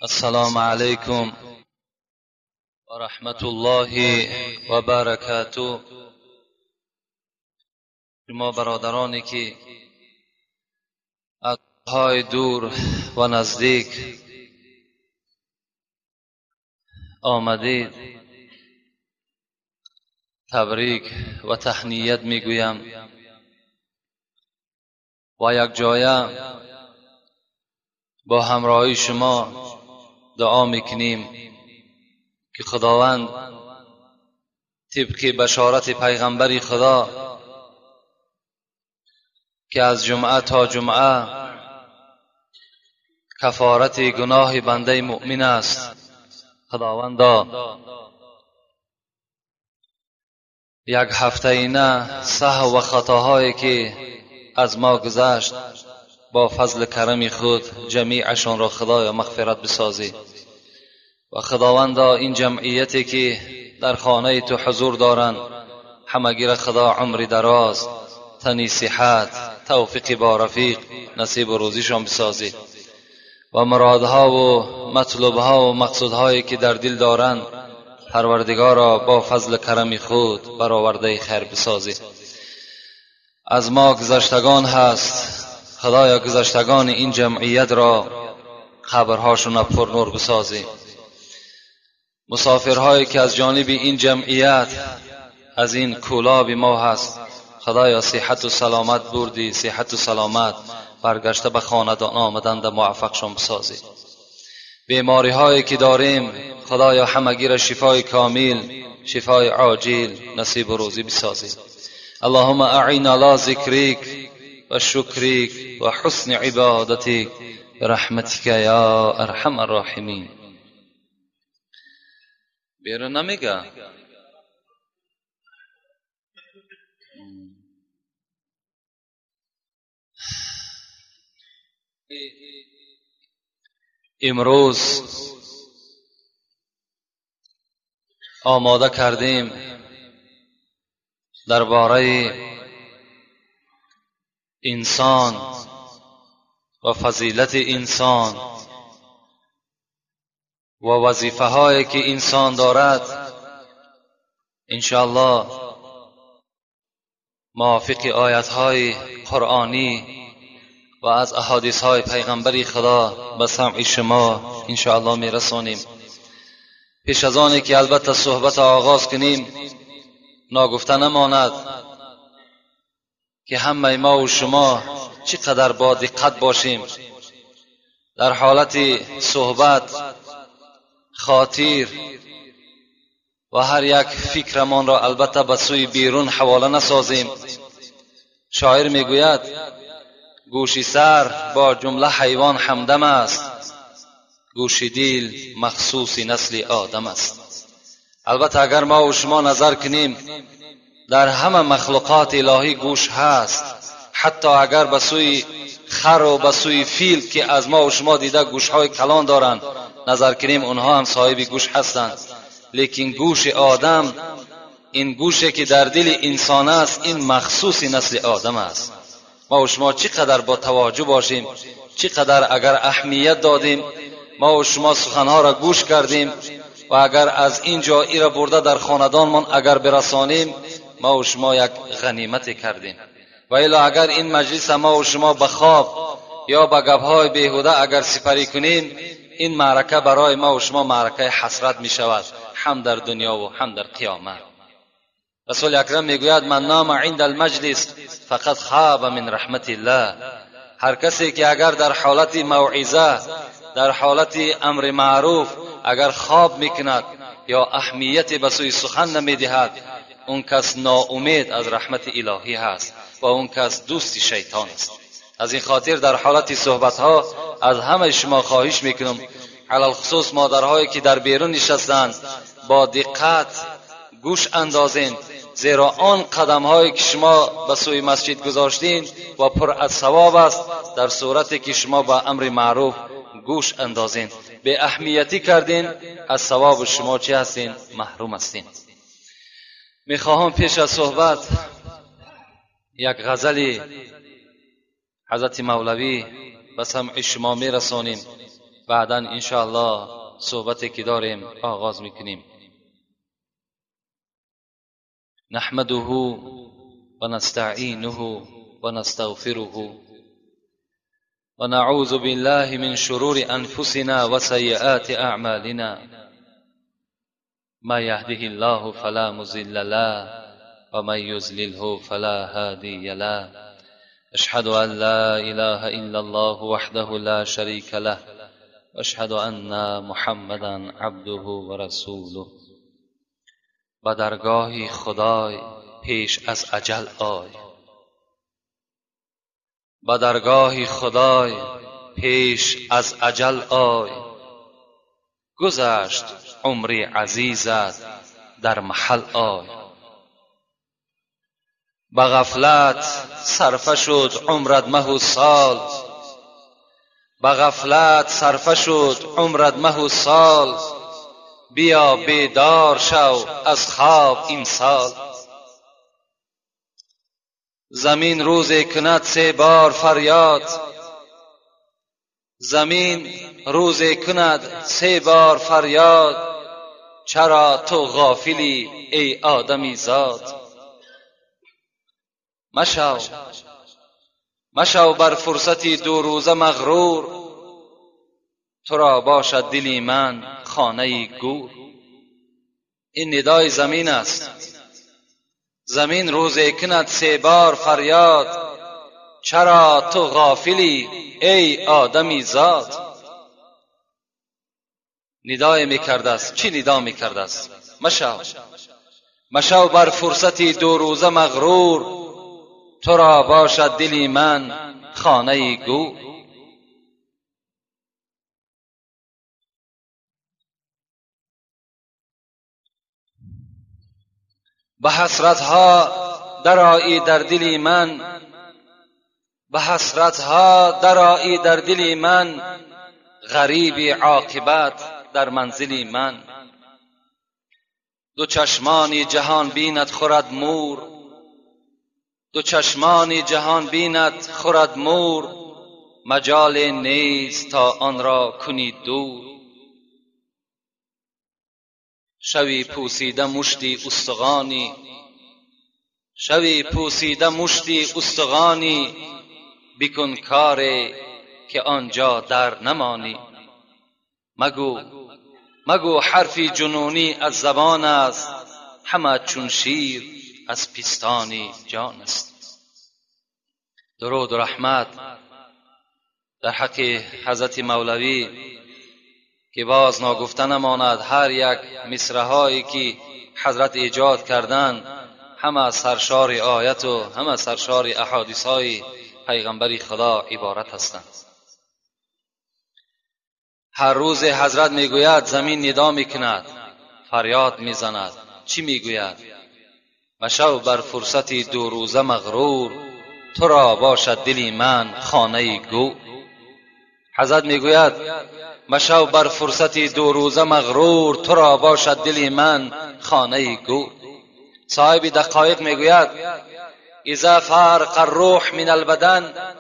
السلام علیکم و رحمت الله و برکاته. شما برادرانی که از های دور و نزدیک آمدید، تبریک و تهنیت میگویم و یک جایه با همراهی شما دعا میکنیم که خداوند طبق بشارت پیغمبر خدا که از جمعه تا جمعه کفارت گناه بنده مؤمن است، خداوندا یک هفته اینه سهو و خطاهایی که از ما گذشت با فضل کرم خود جمیعشان را خدایا مغفرت بسازی و خداوندا این جمعیتی که در خانه تو حضور دارند همگی را خدا عمر دراز، تنی صحت، توفیق با رفیق نصیب و روزیشان بسازی و مرادها و مطلوبها و مقصودهایی که در دل دارند پروردگارا با فضل کرم خود برآورده خیر بسازی. از ما گذشتگان هست، خدایا گذشتگان این جمعیت را قبرهاشون را پر نور بسازی. مسافرهایی که از جانب این جمعیت از این کولاب ما هست، خدایا صحت و سلامت بردی، صحت و سلامت برگشته به خاندان آمدند موفقشان بسازی. بیماری هایی که داریم خدایا همگی را شفای کامل، شفای عاجل نصیب و روزی بسازی. اللهم اعین علی ذکرک و شکرک و حسن عبادتک برحمتک یا ارحم الراحمین. بیرون نمیگه. امروز آماده کردیم درباره انسان و فضیلت انسان و وظیفه هایی که انسان دارد، انشاءالله موافق آیت های قرآنی و از احادیث های پیغمبری خدا به سمع شما انشاءالله میرسانیم. پیش از آنی که البته صحبت آغاز کنیم، ناگفته نماند که همه ما و شما چقدر با دقت باشیم در حالت صحبت، خاطر و هر یک فکرمان را البته به سوی بیرون حواله نسازیم. شاعر میگوید گوشی سر با جمله حیوان همدم است، گوشی دل مخصوص نسل آدم است. البته اگر ما و شما نظر کنیم در همه مخلوقات الهی گوش هست، حتی اگر به سوی خر و به سوی فیل که از ما و شما دیده گوشهای کلان دارند نظر کنیم، اونها هم صاحب گوش هستند. لیکن گوش آدم، این گوشه که در دل انسان است، این مخصوص نسل آدم است. ما و شما چقدر با توجه باشیم، چقدر اگر اهمیت دادیم، ما و شما سخنها را گوش کردیم و اگر از اینجا ای را برده در خاندانمان اگر برسانیم، ما و شما یک غنیمت کردیم. و الا اگر این مجلس ما و شما به خواب یا به گپهای بیهوده اگر سپری کنیم، این معرکه برای ما و شما معرکه حسرت می شود، هم در دنیا و هم در قیامت. رسول اکرم میگوید من نام عند المجلس فقط خاب من رحمت الله. هر کسی که اگر در حالت موعظه، در حالت امر معروف اگر خواب میکند یا اهمیت به سوی سخن نمیدهد، اون کس ناامید از رحمت الهی هست و اون کس دوست شیطان است. از این خاطر در حالت صحبت ها از همه شما خواهش میکنم، علی الخصوص مادرهایی که در بیرون نشستند، با دقت گوش اندازین، زیرا آن قدم هایی که شما به سوی مسجد گذاشتین و پر از ثواب است، در صورتی که شما به امر معروف گوش اندازین، به اهمیتی کردین، از ثواب شما چی هستین؟ محروم هستین. میخواهم پیش از صحبت یک غزل حضرت مولوی به سمع شما میرسانیم. بعدا انشاءالله صحبتی که داریم آغاز میکنیم. نحمده و نستعینه و نستغفره و نعوذ بالله من شرور انفسنا و سیئات اعمالنا ما یهده الله فلا مضل له و من یضلله فلا هادی له. اشهد ان لا اله الا الله وحده لا شریک له و اشهد ان محمدا عبده و رسوله. به درگاه خدای پیش از اجل آی، به درگاه خدای پیش از اجل آی، گذشت عمر عزیزت در محل آی. به غفلت صرفه شد عمرت مه و سال، به غفلت صرفه شد عمرت مه و سال، بیا بیدار شو از خواب این سال. زمین روزی کند سه بار فریاد، زمین روزی کند سه بار فریاد، چرا تو غافلی ای آدمی زاد؟ مشو مشو بر فرصتی دو روزه مغرور، تو را باشد دلی من خانه گور. این ندای زمین است. زمین روزی کند سه بار فریاد، چرا تو غافلی ای آدمی زاد؟ ندای میکرده است. چی ندا میکرده است؟ مشو مشو بر فرصتی دو روزه مغرور، تو را باشد دلی من خانه گور. به حسرتها درآیی در دلی من، به حسرتها درآیی در دلی من، غریبی عاقبت در منزلی من. دو چشمانی جهان بیند خورد مور، دو چشمانی جهان بیند خورد مور، مجال نیست تا آن را کنی دور. شوی پوسیده مشتی استغانی، شوی پوسیده مشتی استغانی، بکن کاری که آنجا در نمانی. مگو مگو حرفی جنونی از زبان است، همه چون شیر از پستانی جان است. درود و رحمت در حق حضرت مولوی که باز ناگفته نماند، هر یک مصرع‌هایی که حضرت ایجاد کردند همه سرشار آیت و همه سرشار احادیث های پیغمبر خدا عبارت هستند. هر روز حضرت میگوید زمین ندا میکند، فریاد میزند. چی میگوید؟ مشو بر فرصتی دو روزه مغرور، تو را باشد دلی من خانه گور. حضرت میگوید مشو بر فرصتی دو روزه مغرور، تو را باشد دلی من خانه گور. صاحب دقایق میگوید اذا فارق الروح من البدن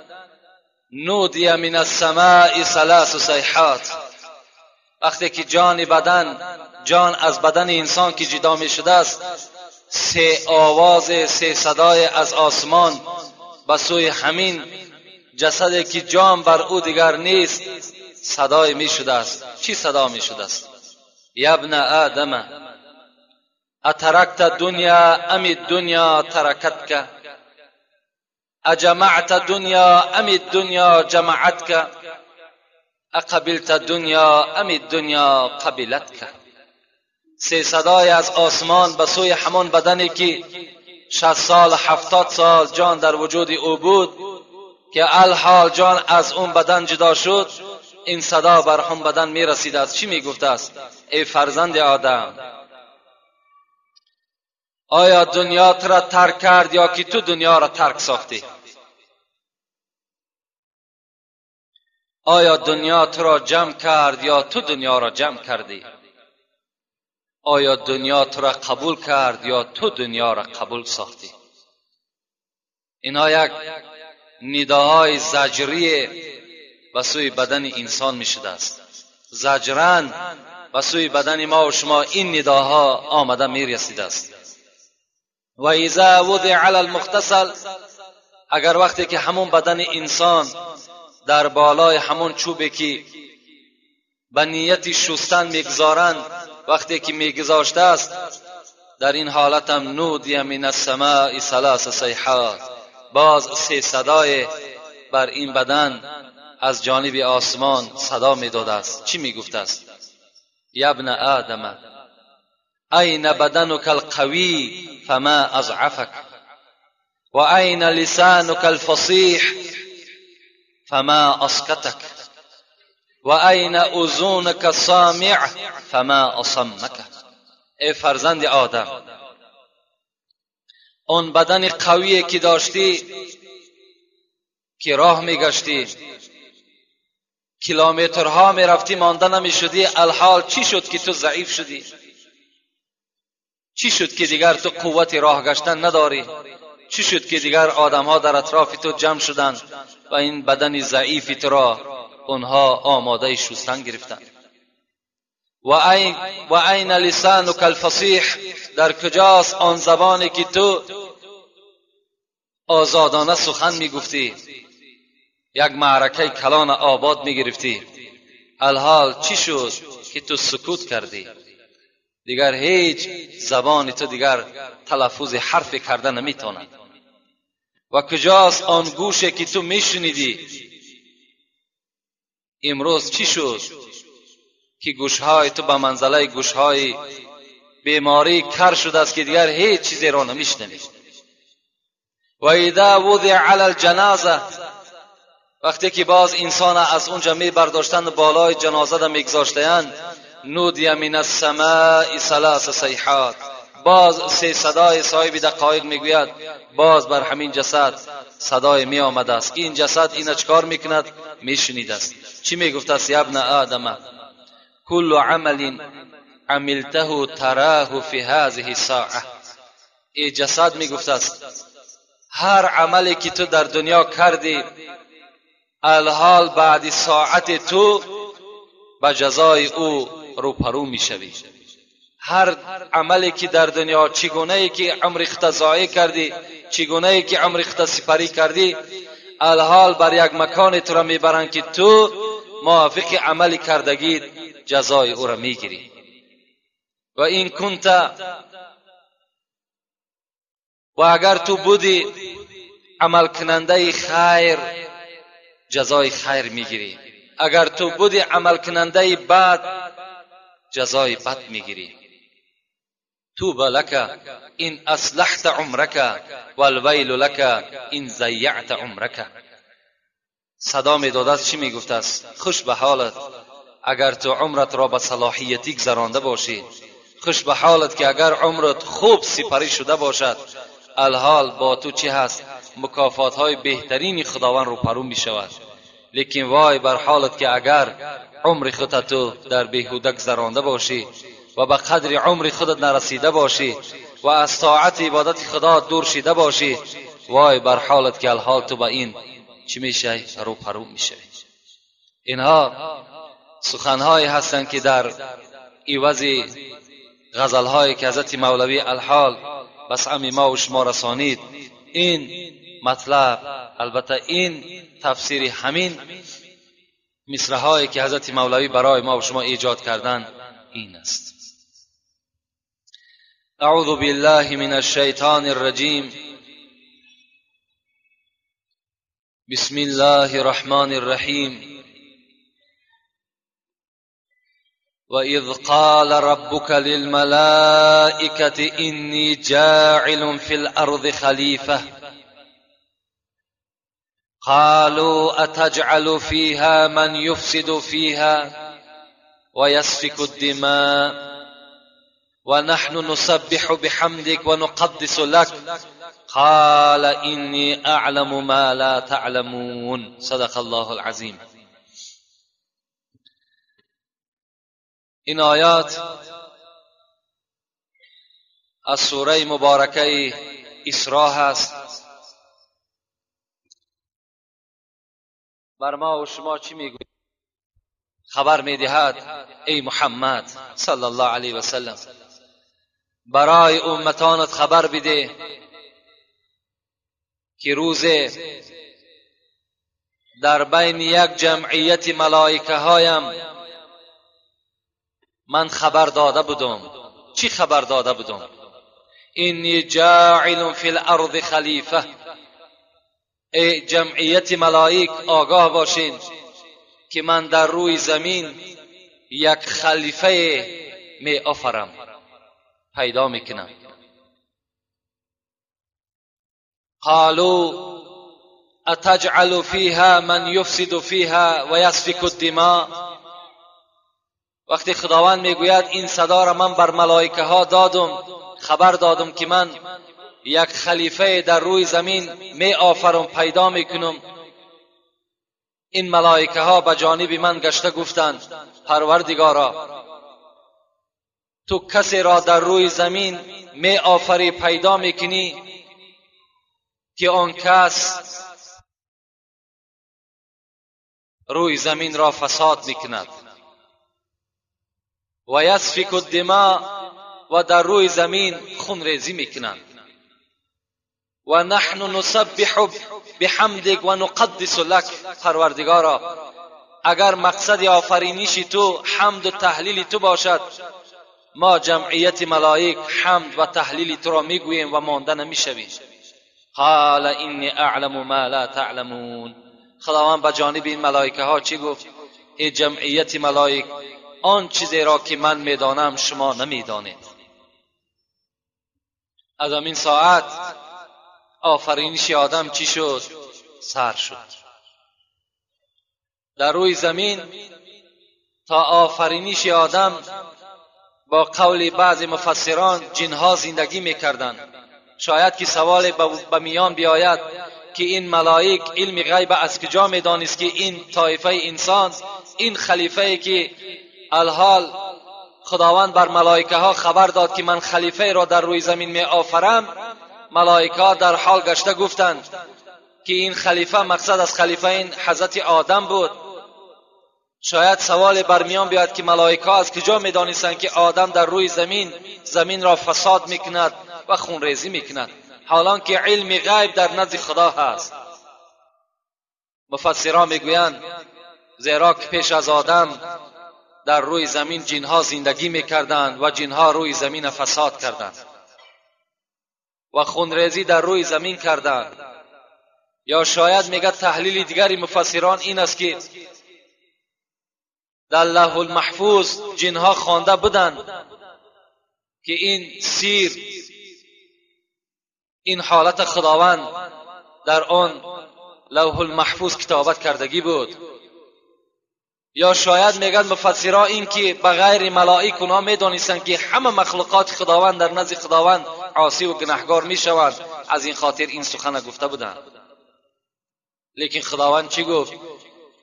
نودی من السماء ثلاث صیحات. وقتی که جان بدن، جان از بدن انسان که جدا می شده است، سه آواز، سه صدای از آسمان به سوی همین جسدی که جان بر او دیگر نیست صدای می شده است. چی صدا می شده است؟ یا ابن آدم اترکت دنیا ام الدنیا ترکتک، اجمعت دنیا ام الدنیا جمعتک، اقبلت دنیا ام الدنیا قبلتک. سه صدای از آسمان به سوی همان بدنی که 60 سال 70 سال جان در وجود او بود که الحال جان از اون بدن جدا شد، این صدا بر هم بدن می رسید است. چی می گفته است؟ ای فرزند آدم، آیا دنیا تو را ترک کرد یا که تو دنیا را ترک ساختی؟ آیا دنیا تو را جمع کرد یا تو دنیا را جمع کردی؟ آیا دنیا تو را قبول کرد یا تو دنیا را قبول ساختی؟ اینها یک نداهای زجری به سوی بدن انسان می شده است. زجرن و سوی بدن ما و شما این نداها آمده میرسیده است. و اذا وضع علی المغتسل، اگر وقتی که همون بدن انسان در بالای همون چوبی که به نیت شستن میگذارند، وقتی که میگذاشته است، در این حالت هم نودی من السماء ثلاث صیحات، باز سه صدای بر این بدن از جانب آسمان صدا میداده است. چی میگفته است؟ یا ابن آدم این بدنک القوی فما اضعفک و این لسانک الفصیح فما اسکتک و این اذنک السامع فما اصمک. ای فرزند آدم، اون بدن قویه که داشتی، که راه میگشتی، کیلومترها میرفتی، مانده نمیشدی، الحال چی شد که تو ضعیف شدی؟ چی شد که دیگر تو قوت راه گشتن نداری؟ چی شد که دیگر آدمها در اطراف تو جمع شدند و این بدن ضعیف تو را اونها آماده شستن گرفتند؟ و این لسانک الفصیح، در کجاست آن زبانی که تو آزادانه سخن میگفتی، یک معرکه کلان آباد میگرفتی، الحال چی شد که تو سکوت کردی؟ دیگر هیچ زبان تو دیگر تلفظ حرف کرده نمیتواند. و کجاست آن گوشه که تو میشنیدی؟ امروز چی شد که گوشهای تو به منزله گوشهای بیماری کر شده است که دیگر هیچ چیزی را نمیشنوی؟ و اذا وضع علی الجنازه، وقتی که باز انسان از اونجا می برداشتند بالای جنازه را میگذاشتند، نودی من السماء ثلاث صیحات، باز سه صدای صاحب دقایق میگوید، باز بر همین جسد صدای می آمده است که این جسد اینا چکار میکند؟ میشنید است. چی میگفت است؟ یا ابن آدم کل عمل عملته تراه فی هذه الساعه. ای جسد میگفت است هر عملی که تو در دنیا کردی، الحال بعد ساعت تو به جزای او روپرو میشوی. هر عملی که در دنیا چگونه ای که عمر خود ضایع کردی، چگونه ای که عمر خود سپری کردی، الحال بر یک مکان تو را میبرند که تو موافق عمل کردگی جزای او را میگیری. و این کنت، و اگر تو بودی عمل کننده خیر، جزای خیر میگیری. اگر تو بودی عمل کننده بد، جزای بد میگیری. توبى لك إن أصلحت عمرك والویل لك إن ضیعت عمرك. صدا میداد چی میگفت است؟ خوش به حالت اگر تو عمرت را به صلاحیتی گذرانده باشی، خوش به حالت که اگر عمرت خوب سپری شده باشد، الحال با تو چی هست؟ مکافات های بهترین خداوند رو پرو می شود. لیکن وای بر حالت که اگر عمر خودت تو در بیهوده گذرانده باشی و به قدر عمر خودت نرسیده باشی و از طاعت عبادت خدا دور شده باشی، وای بر حالت که الحال تو به این چی میشه؟ رو پرو میشه. اینها سخنهایی هستند که در عوض غزلهایی که حضرت مولوی الحال به سمع ما و شما رسانید، این مطلب البته این تفسیر همین مصرع‌هایی که حضرت مولوی برای ما و شما ایجاد کردن این است. اعوذ بالله من الشیطان الرجیم. بسم الله الرحمن الرحیم. وإذ قال ربك للملائكة إني جاعل في الأرض خليفة قالوا أتجعل فيها من يفسد فيها ويسفك الدماء ونحن نسبح بحمدك ونقدس لك قال إني أعلم ما لا تعلمون. صدق الله العظيم. این آیات از سوره مبارکه اسراء هست. بر ما و شما چی میگوید؟ خبر میدهد ای محمد صلی الله علیه و سلم، برای امتانت خبر بده که روز در بین یک جمعیت ملائکه هایم من خبر داده بودم. چی خبر داده بودم؟ انی جاعل فی الارض خلیفه. ای جمعیت ملائک آگاه باشین که من در روی زمین یک خلیفه می آفرم، پیدا میکنم. قالوا اتجعل فیها من یفسد فیها و یسفک الدماء. وقتی خداوند میگوید این صدا را من بر ملائکه ها دادم، خبر دادم که من یک خلیفه در روی زمین می آفرم، پیدا میکنم، این ملائکه ها به جانب من گشته گفتند پروردگارا، تو کسی را در روی زمین می آفری، پیدا میکنی که آن کس روی زمین را فساد میکند و یسفک الدماء، و در روی زمین خونریزی میکنند، و نحن نسبح بحمدک و نقدس لک. پروردگارا، اگر مقصد آفرینش تو حمد و تهلیل تو باشد، ما جمعیت ملائک حمد و تهلیل تو را میگوییم و مانده نمیشویم. قال انی اعلم ما لا تعلمون. خداوند به جانب این ملائکه ها چی گفت؟ ای جمعیت ملائک، آن چیزی را که من میدانم شما نمیدانید. از همین ساعت آفرینش آدم چی شد؟ سر شد. در روی زمین تا آفرینش آدم با قول بعض مفسران جنها زندگی میکردند. شاید که سوال به میان بیاید که این ملائک علم غیب از کجا میدانست که این طایفه انسان، این خلیفه که الحال خداوند بر ملائکه ها خبر داد که من خلیفه را در روی زمین می آفرم، ملائکه ها در حال گشته گفتند که این خلیفه، مقصد از خلیفه این حضرت آدم بود. شاید سوال برمیان بیاد که ملائکه ها از کجا میدانستند که آدم در روی زمین، زمین را فساد میکند و خونریزی میکند، حالان که علم غیب در نزد خدا هست. مفسران میگویند زیرا که پیش از آدم در روی زمین جنها زندگی میکردند و جنها روی زمین فساد کردند و خونریزی در روی زمین کردند. یا شاید میگه تحلیل دیگری مفسران این است که در لوح المحفوظ جنها خوانده بودند که این سیر، این حالت خداوند در آن لوح المحفوظ کتابت کردگی بود. یا شاید میگن مفسران این که بغیر ملائک اونا میدانستند که همه مخلوقات خداوند در نزد خداوند عاصی و گناهگار میشوند، از این خاطر این سخن گفته بودند. لیکن خداوند چی گفت؟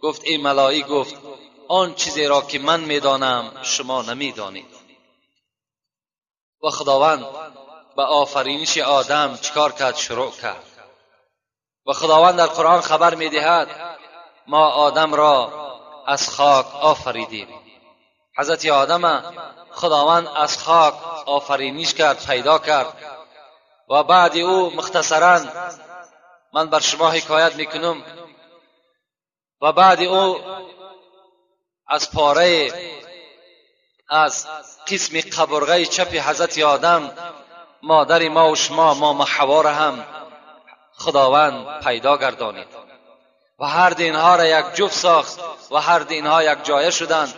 گفت ای ملائک، گفت آن چیزی را که من میدانم شما نمیدانید. و خداوند به آفرینش آدم چیکار کرد؟ شروع کرد. و خداوند در قرآن خبر میدهد ما آدم را از خاک آفریدیم. حضرت آدم خداوند از خاک آفرینش کرد، پیدا کرد. و بعد او مختصرا من بر شما حکایت میکنم، و بعد او از پاره از قسم قبرغه چپ حضرت آدم مادر ما و شما، ما حوا را هم خداوند پیدا گردانید و هر دو اینها را یک جفت ساخت و هر دو اینها یک جایه شدند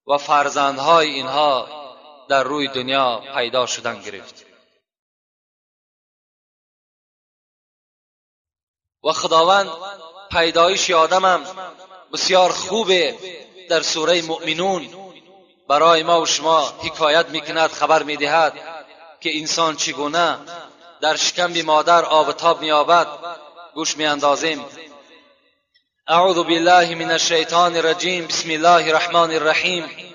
و فرزندهای اینها در روی دنیا پیدا شدن گرفت. و خداوند پیدایش آدم هم بسیار خوبه در سوره مؤمنون برای ما و شما حکایت میکند، خبر میدهد که انسان چگونه در شکم مادر آب و تاب مییابد. گوش میاندازیم. اعوذ بالله من الشیطان الرجیم، بسم الله الرحمن الرحیم.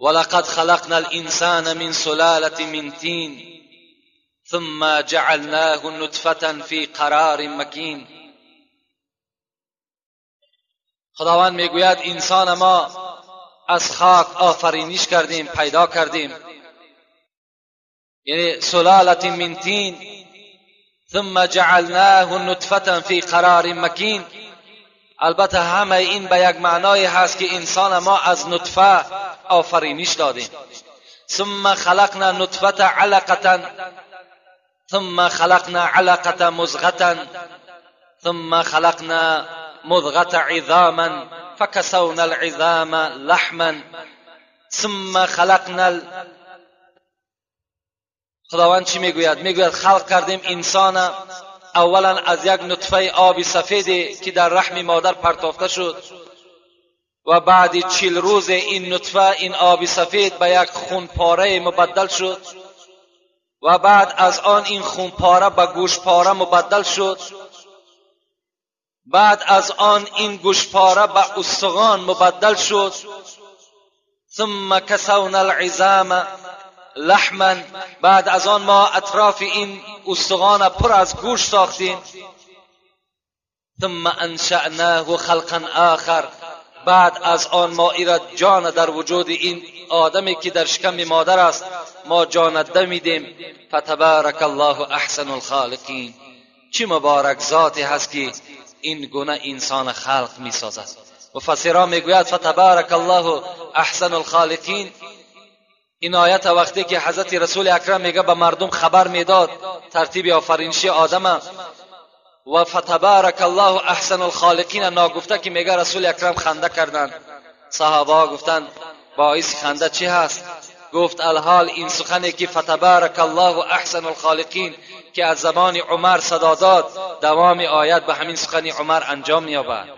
ولقد خلقنا الانسان من سلالة من طین ثم جعلناه نطفة في قرار مکین. خداوند میگوید انسان ما از خاک آفرینش کردیم، پیدا کردیم، یعنی سلالت من تین ثم جعلناه نطفة فی قرار مکین. البته همه این به یک معنای هست که انسان ما از نطفه آفرینش دادیم. ثم خلقنا نطفة علقة ثم خلقنا علقة مضغة ثم خلقنا مضغة عظاما فكسونا العظام لحما ثم خلقنا. خداوند چی میگوید؟ میگوید خلق کردیم انسان اولا از یک نطفه آب سفیدی که در رحم مادر پرتافته شد و بعد 40 روز این نطفه، این آب سفید به یک خون پاره مبدل شد و بعد از آن این خون پاره به گوش پاره مبدل شد، بعد از آن این گوش پاره به استخوان مبدل شد. ثم کسونا العظام لحما، بعد از آن ما اطراف این استخوان پر از گوشت ساختیم. ثم انشأناه خلقا آخر، بعد از آن ما ایرا جان در وجود این آدمی که در شکم مادر است ما جان دمیدیم. فتبارک الله احسن الخالقین. چه مبارک ذاتی هست که این گونه انسان خلق می سازد. مفسران میگوید فتبارک الله احسن الخالقین، این آیت وقتی که حضرت رسول اکرم میگه به مردم خبر میداد ترتیب آفرینشی آدم و فتبارک الله احسن الخالقین ناگفته که میگه رسول اکرم خنده کردند. صحابه گفتند باعث خنده چی هست؟ گفت الحال این سخنی که فتبارک الله احسن الخالقین که از زبان عمر صدا داد، دوام آیت به همین سخن عمر انجام می‌یابد.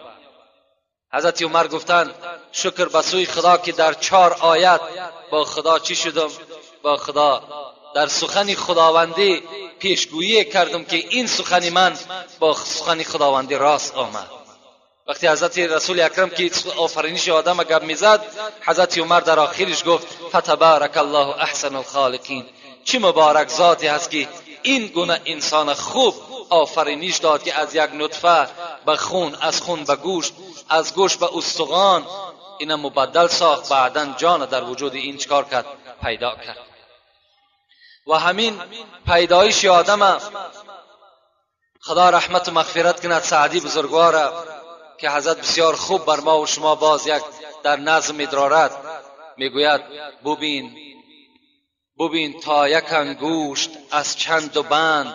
حضرت عمر گفتند شکر به سوی خدا که در 4 آیت با خدا چی شدم؟ با خدا در سخن خداوندی پیشگویی کردم که این سخن من با سخن خداوندی راست آمد. وقتی حضرت رسول اکرم که آفرینش آدم گپ میزد، حضرت عمر در آخرش گفت فتبارک الله احسن الخالقین. چه مبارک ذاتی هست که این گونه انسان خوب آفرینش داد که از یک نطفه به خون، از خون به گوشت، از گوشت به استخوان اینا مبدل ساخت، بعدا جان در وجود این چکار کرد؟ پیدا کرد. و همین پیدایش آدم خدا رحمت و مغفرت کند سعدی بزرگوار که حضرت بسیار خوب بر ما و شما باز یک در نظم میدرارد. میگوید ببین تا یک انگشت از چند و بند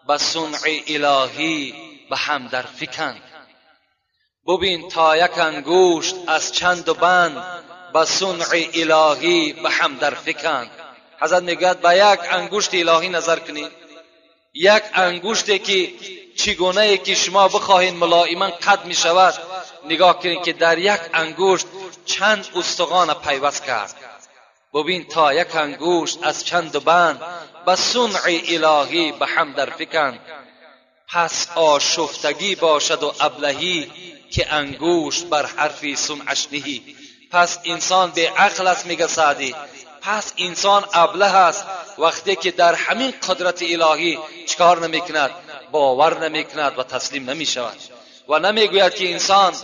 به صنع الهی به هم در فکند. ببین تا یک انگشت از چند و بند به صنع الهی به هم در فکند. حضرت میگوید به یک انگشت الهی نظر کنید، یک انگشتی که چگونه که شما بخواهید ملایما قد می شود، نگاه کنید که در یک انگشت چند استخوان پیوست کرد. ببین تا یک انگشت از چند بند به صنع الهی به هم در فکند. پس آشفتگی باشد و ابلهی که انگشت بر حرفی صنعش نهی. پس انسان به عقل است، میگه سعدی، پس انسان ابله است وقتی که در همین قدرت الهی چکار نمیکند؟ باور نمیکند و تسلیم نمیشود و نمیگوید که انسان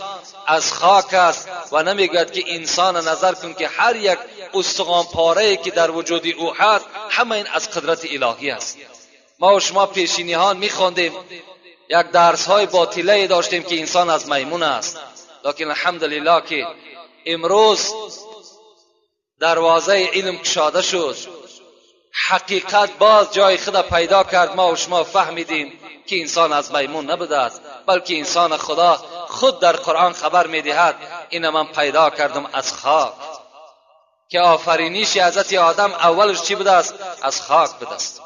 از خاک است و نمیگوید که انسان نظر کن که هر یک استخوان پاره که در وجود او هست همه این از قدرت الهی است. ما و شما پیشینیان میخواندیم، یک درس های باطله داشتیم که انسان از میمون است، لیکن الحمدلله که امروز دروازه علم کشاده شد، حقیقت باز جای خود پیدا کرد. ما و شما فهمیدیم که انسان از میمون نبوده است، بلکه انسان خدا خود در قرآن خبر میدهد این من پیدا کردم از خاک، که آفرینش حضرت آدم اولش چی بوده است؟ از خاک بوده است.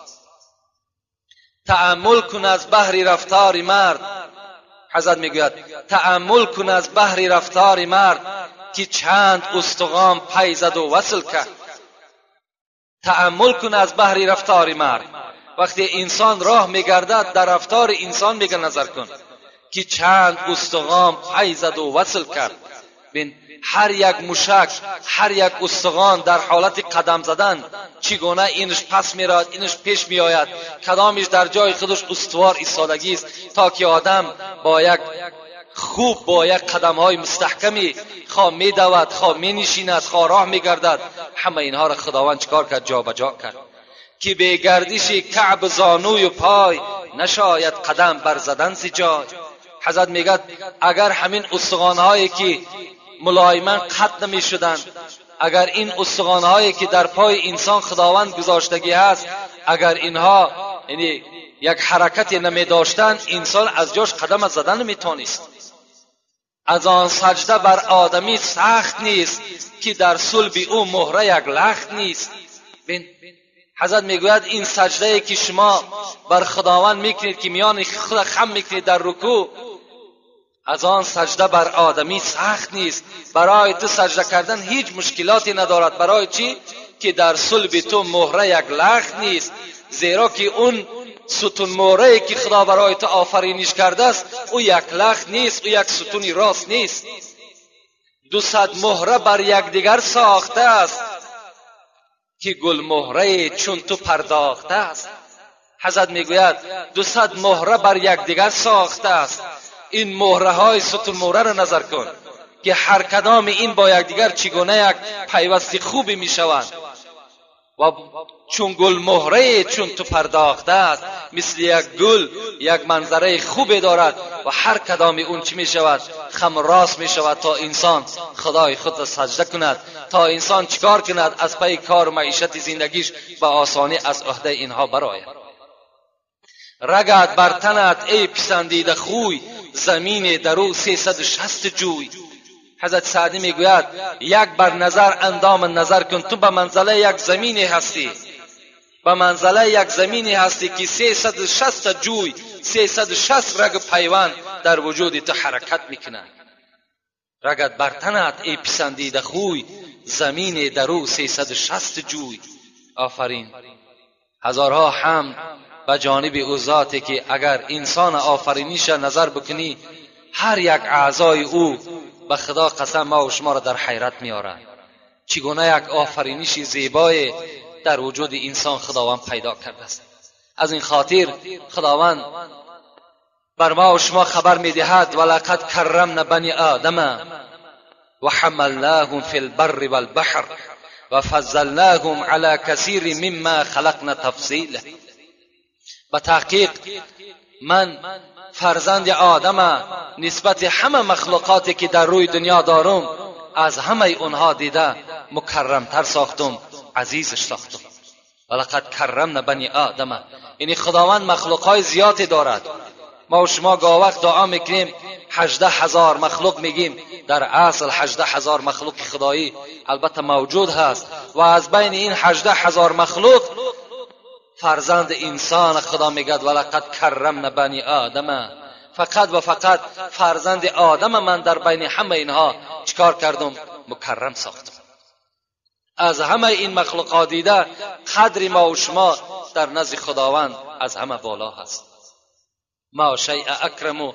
تأمل کن از بحر رفتار مرد، حضرت میگوید تأمل کن از بحر رفتار مرد که چند استخوان پی زد و وصل کرد. تأمل کن از بحر رفتار مرد، وقتی انسان راه میگردد در رفتار انسان میگه نظر کن که چند استخوان پی زد و وصل کرد. بین هر یک موشک، هر یک استخوان در حالت قدم زدن چگونه اینش پس میراد، اینش پیش میآید، کدامش در جای خودش استوار ایستادگی است، تا که آدم با یک خوب با یک قدم های مستحکمی خواه می دود، خواه می نشیند، خواه راه می گردد، همه اینها را خداوند چکار کرد؟ جا به جا کرد. که به گردش کعب زانوی و پای نشاید قدم بر زدن ز جای. حضرت میگه اگر همین استخوان‌هایی که ملایما قطع نمی‌شدند، اگر این استخوان‌هایی که در پای انسان خداوند گذاشتگی هست، اگر اینها یعنی یک حرکتی نمی‌داشتند، انسان از جاش قدم زدن نمی‌توانست. از آن سجده بر آدمی سخت نیست که در صلب او مهره یک لخت نیست. بین حضرت میگوید این سجده که شما بر خداوند میکنید که میان خود خم میکنید در رکوع، از آن سجده بر آدمی سخت نیست. برای تو سجده کردن هیچ مشکلاتی ندارد. برای چی؟ که در صلب تو مهره یک لخت نیست، زیرا که اون ستون مهره که خدا برای تو آفرینش کرده است او یک لخت نیست، او یک ستونی راست نیست. 200 مهره بر یکدیگر ساخته است که گل مهره چون تو پرداخته است. حضرت میگوید 200 مهره بر یکدیگر ساخته است. این مهره های ستون مهره را نظر کن که هر کدام این با یکدیگر چگونه یک پیوستی خوبی میشوند. و چون گل مهره چون تو پرداخته است، مثل یک گل یک منظره خوبی دارد و هر کدام اون چی می شود؟ خم راست می شود تا انسان خدای خود را سجده کند، تا انسان چیکار کند؟ از پی کار و معیشت زندگیش به آسانی از عهده اینها برآید. رگت بر تنت ای پسندیده خوی، زمین درو 360 جوی. حضرت سعدی میگوید یک بر نظر اندام نظر کن، تو به منزله یک زمینی هستی، به منزله یک زمینی هستی که 360 جوی، 360 رگ پیوند در وجود تو حرکت میکنند. رگت بر تنت ای پسندیده خوی، زمین درو 360 جوی. آفرین. هزارها حمد به جانب او ذاتی که اگر انسان آفرینیش نظر بکنی، هر یک اعضای او به خدا قسم ما و شما را در حیرت میارند. چگونه یک آفرینش زیبای در وجود انسان خداوند پیدا کرده است. از این خاطر خداوند بر ما و شما خبر میدهد ولقد کرمنا بنی آدم و حملناهم فی البر والبحر و فضلناهم علی کثیر مما خلقنا تفضیلا. به تحقیق من فرزند آدم نسبت همه مخلوقاتی که در روی دنیا دارم از همه اونها دیده مکرمتر ساختم، عزیزش ساختم. ولقد کرمنا بنی آدم، یعنی خداوند مخلوقهای زیادی دارد. ما و شما گاه وقت دعا میکنیم 18,000 مخلوق میگیم، در اصل 18,000 مخلوق خدایی البته موجود هست و از بین این 18,000 مخلوق فرزند انسان خدا میگد ولقد کرمنا بنی آدم، فقط و فقط فرزند آدم من در بین همه اینها چیکار کردم؟ مکرم ساختم. از همه این مخلوقات دیده قدر ما و شما در نزد خداوند از همه بالا هست. ما شیء اکرم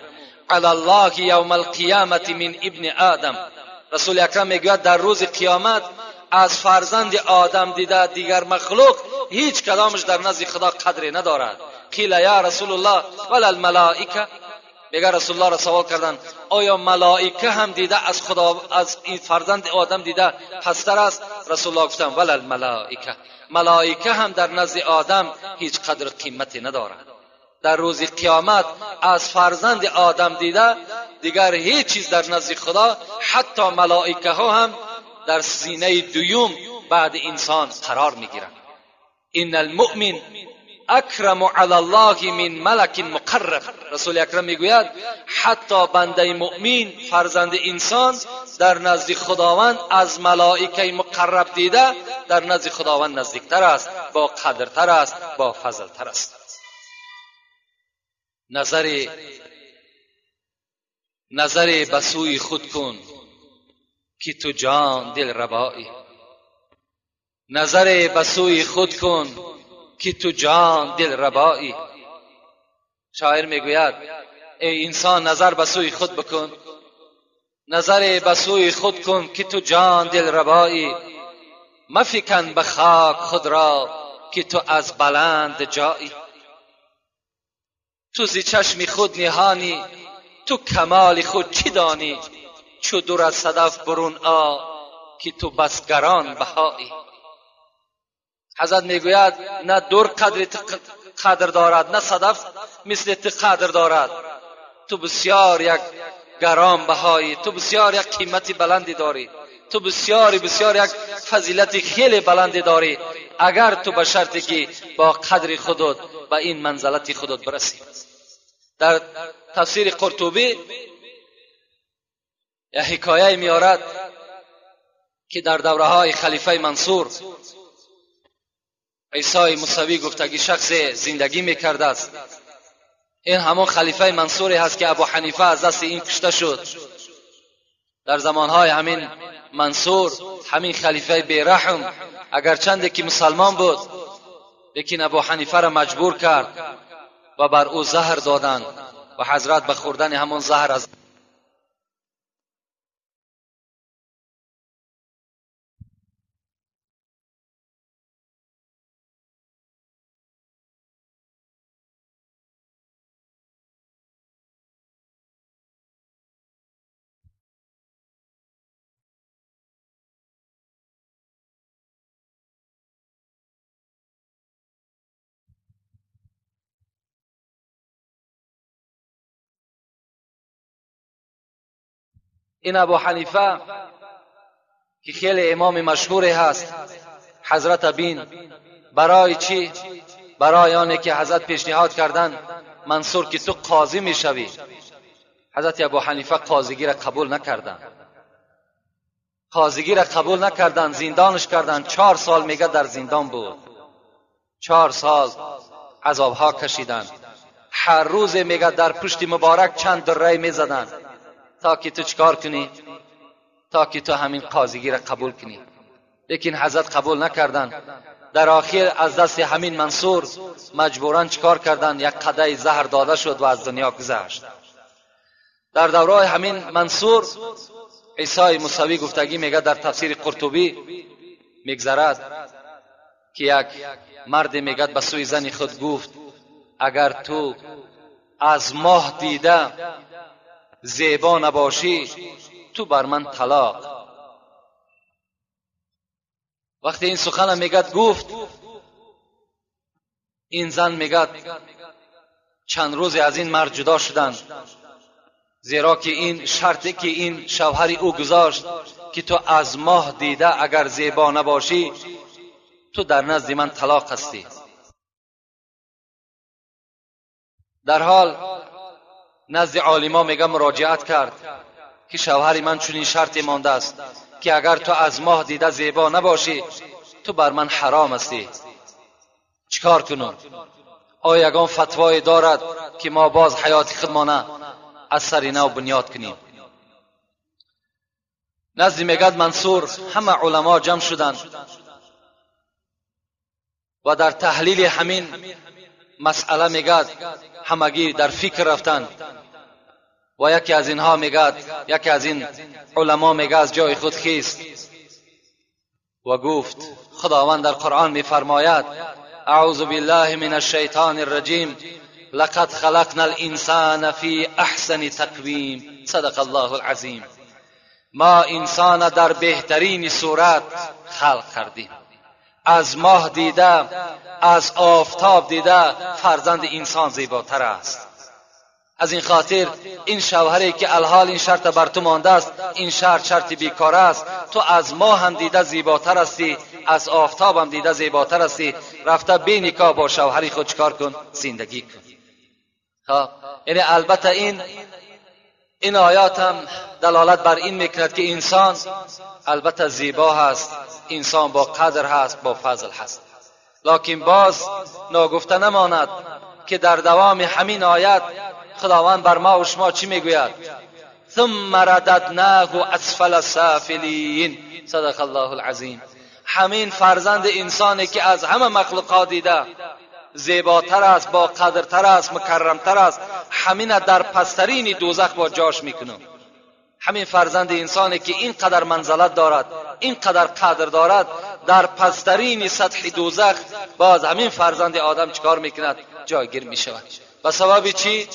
علی الله یوم القیامت من ابن آدم. رسول اکرم میگوید در روز قیامت از فرزند آدم دیده دیگر مخلوق هیچ کدامش در نزد خدا قدری ندارد. قیل یا رسول الله ولا الملائکه، میگه رسول الله را سوال کردن آیا ملائکه هم دیده از خدا از این فرزند آدم دیده پستر است؟ رسول الله گفتن ولا الملائکه، ملائکه هم در نزد آدم هیچ قدر قیمتی ندارد. در روز قیامت از فرزند آدم دیده دیگر هیچ چیز در نزد خدا، حتی ملائکه ها هم در سینه دوم بعد انسان قرار میگیرند. ان المؤمن اکرم علی الله من ملک مقرب. رسول اکرم میگوید حتی بنده مؤمن فرزند انسان در نزد خداوند از ملائکه مقرب دیده در نزد خداوند نزدیکتر است، با قدرتر است، با فضلتر است. نظر به سوی خود کن که تو جان دل ربایی. نظر به سوی خود کن که تو جان دل ربایی. شاعر میگوید ای انسان نظر به سوی خود بکن، نظر به سوی خود کن که تو جان دل ربایی. مفکن به خاک خود را که تو از بلند جایی. تو زی چشم خود نهانی تو کمال خود چی دانی؟ چو دور از صدف برون آ که تو بس گران بهایی. حضرت میگوید نه دور قدر دارد، نه صدف مثل تو قدر دارد. تو بسیار یک گران بهایی، تو بسیار یک قیمتی بلندی داری، تو بسیار بسیار یک فضیلت خیلی بلندی داری، اگر تو به شرطی که با قدر خودت به این منزلت خودت برسی. در تفسیر قرطبی یک حکایه میارد که در دوره های خلیفه منصور عیسی موسوی گفتگی شخص زندگی میکرده است. این همون خلیفه منصوری هست که ابو حنیفه از دست این کشته شد. در زمانهای همین منصور، همین خلیفه بیرحم، اگرچند که مسلمان بود، لیکن ابو حنیفه را مجبور کرد و بر او زهر دادند و حضرت به خوردن همون زهر از این ابو حنیفه که خیلی امام مشهوری هست، حضرت بین برای چی؟ برای آنه که حضرت پیشنهاد کردن منصور که تو قاضی میشوی. حضرت ابو حنیفه قاضیگی را قبول نکردن، قاضیگی را قبول نکردن، زندانش کردن. 4 سال میگه در زندان بود، 4 سال عذابها کشیدن. هر روز میگه در پشت مبارک چند دره میزدن تا که تو چکار کنی؟ تا که تو همین قاضیگی را قبول کنی. لیکن حضرت قبول نکردن. در آخر از دست همین منصور مجبورا چکار کردن؟ یک قدح زهر داده شد و از دنیا گذشت. در دوره همین منصور عیسی موسوی گفتگی میگه در تفسیر قرطبی میگذرد که یک مرد میگه به سوی زن خود گفت اگر تو از ماه دیده زیبا نباشی تو بر من طلاق. وقتی این سخن میگه گفت، این زن میگه چند روزی از این مرد جدا شدند، زیرا که این شرطی که این شوهر او گذاشت که تو از ماه دیده اگر زیبا نباشی تو در نزد من طلاق هستی. در حال نزد عالما میگه مراجعت کرد که شوهر من چنین شرطی مانده است که اگر تو از ماه دیده زیبا نباشی تو بر من حرام هستی. چیکار کنم؟ آیا یگان فتوای دارد که ما باز حیات خودمانه از سر نو بنیاد کنیم؟ نزد میگد منصور همه علما جمع شدند و در تحلیل همین مسئله میگد همگی در فکر رفتند و یکی از اینها میگد، یکی از این علما میگه از جای خود خیست و گفت خداوند در قرآن میفرماید اعوذ بالله من الشیطان الرجیم لقد خلقنا الانسان فی احسن تقویم صدق الله العظیم. ما انسان در بهترین صورت خلق کردیم، از ماه دیده، از آفتاب دیده فرزند انسان زیباتر است. از این خاطر این شوهری که الحال این شرط بر تو مانده است، این شرط شرط بیکار است، تو از ماه هم دیده زیباتر هستی، از آفتاب هم دیده زیباتر هستی، رفته بی نکاح با شوهری خود چکار کن؟ زندگی کن. خب یعنی البته این آیات هم دلالت بر این میکند که انسان البته زیبا هست، انسان با قدر هست، با فضل هست. لکن باز ناگفته نماند که در دوام همین آیت خداوند بر ما و شما چی میگوید؟ ثم رددناه اسفل سافلین صدق الله العظیم. همین فرزند انسانی که از همه مخلوقات دیده زیباتر است، با قدرتر است، مکرمتر است، همین در پسترین دوزخ با جاش میکنم. همین فرزند انسانی که اینقدر منزلت دارد، اینقدر قدر دارد، در پسترین سطح دوزخ باز همین فرزند آدم چکار میکند؟ جایگیر میشود. به سبب چی؟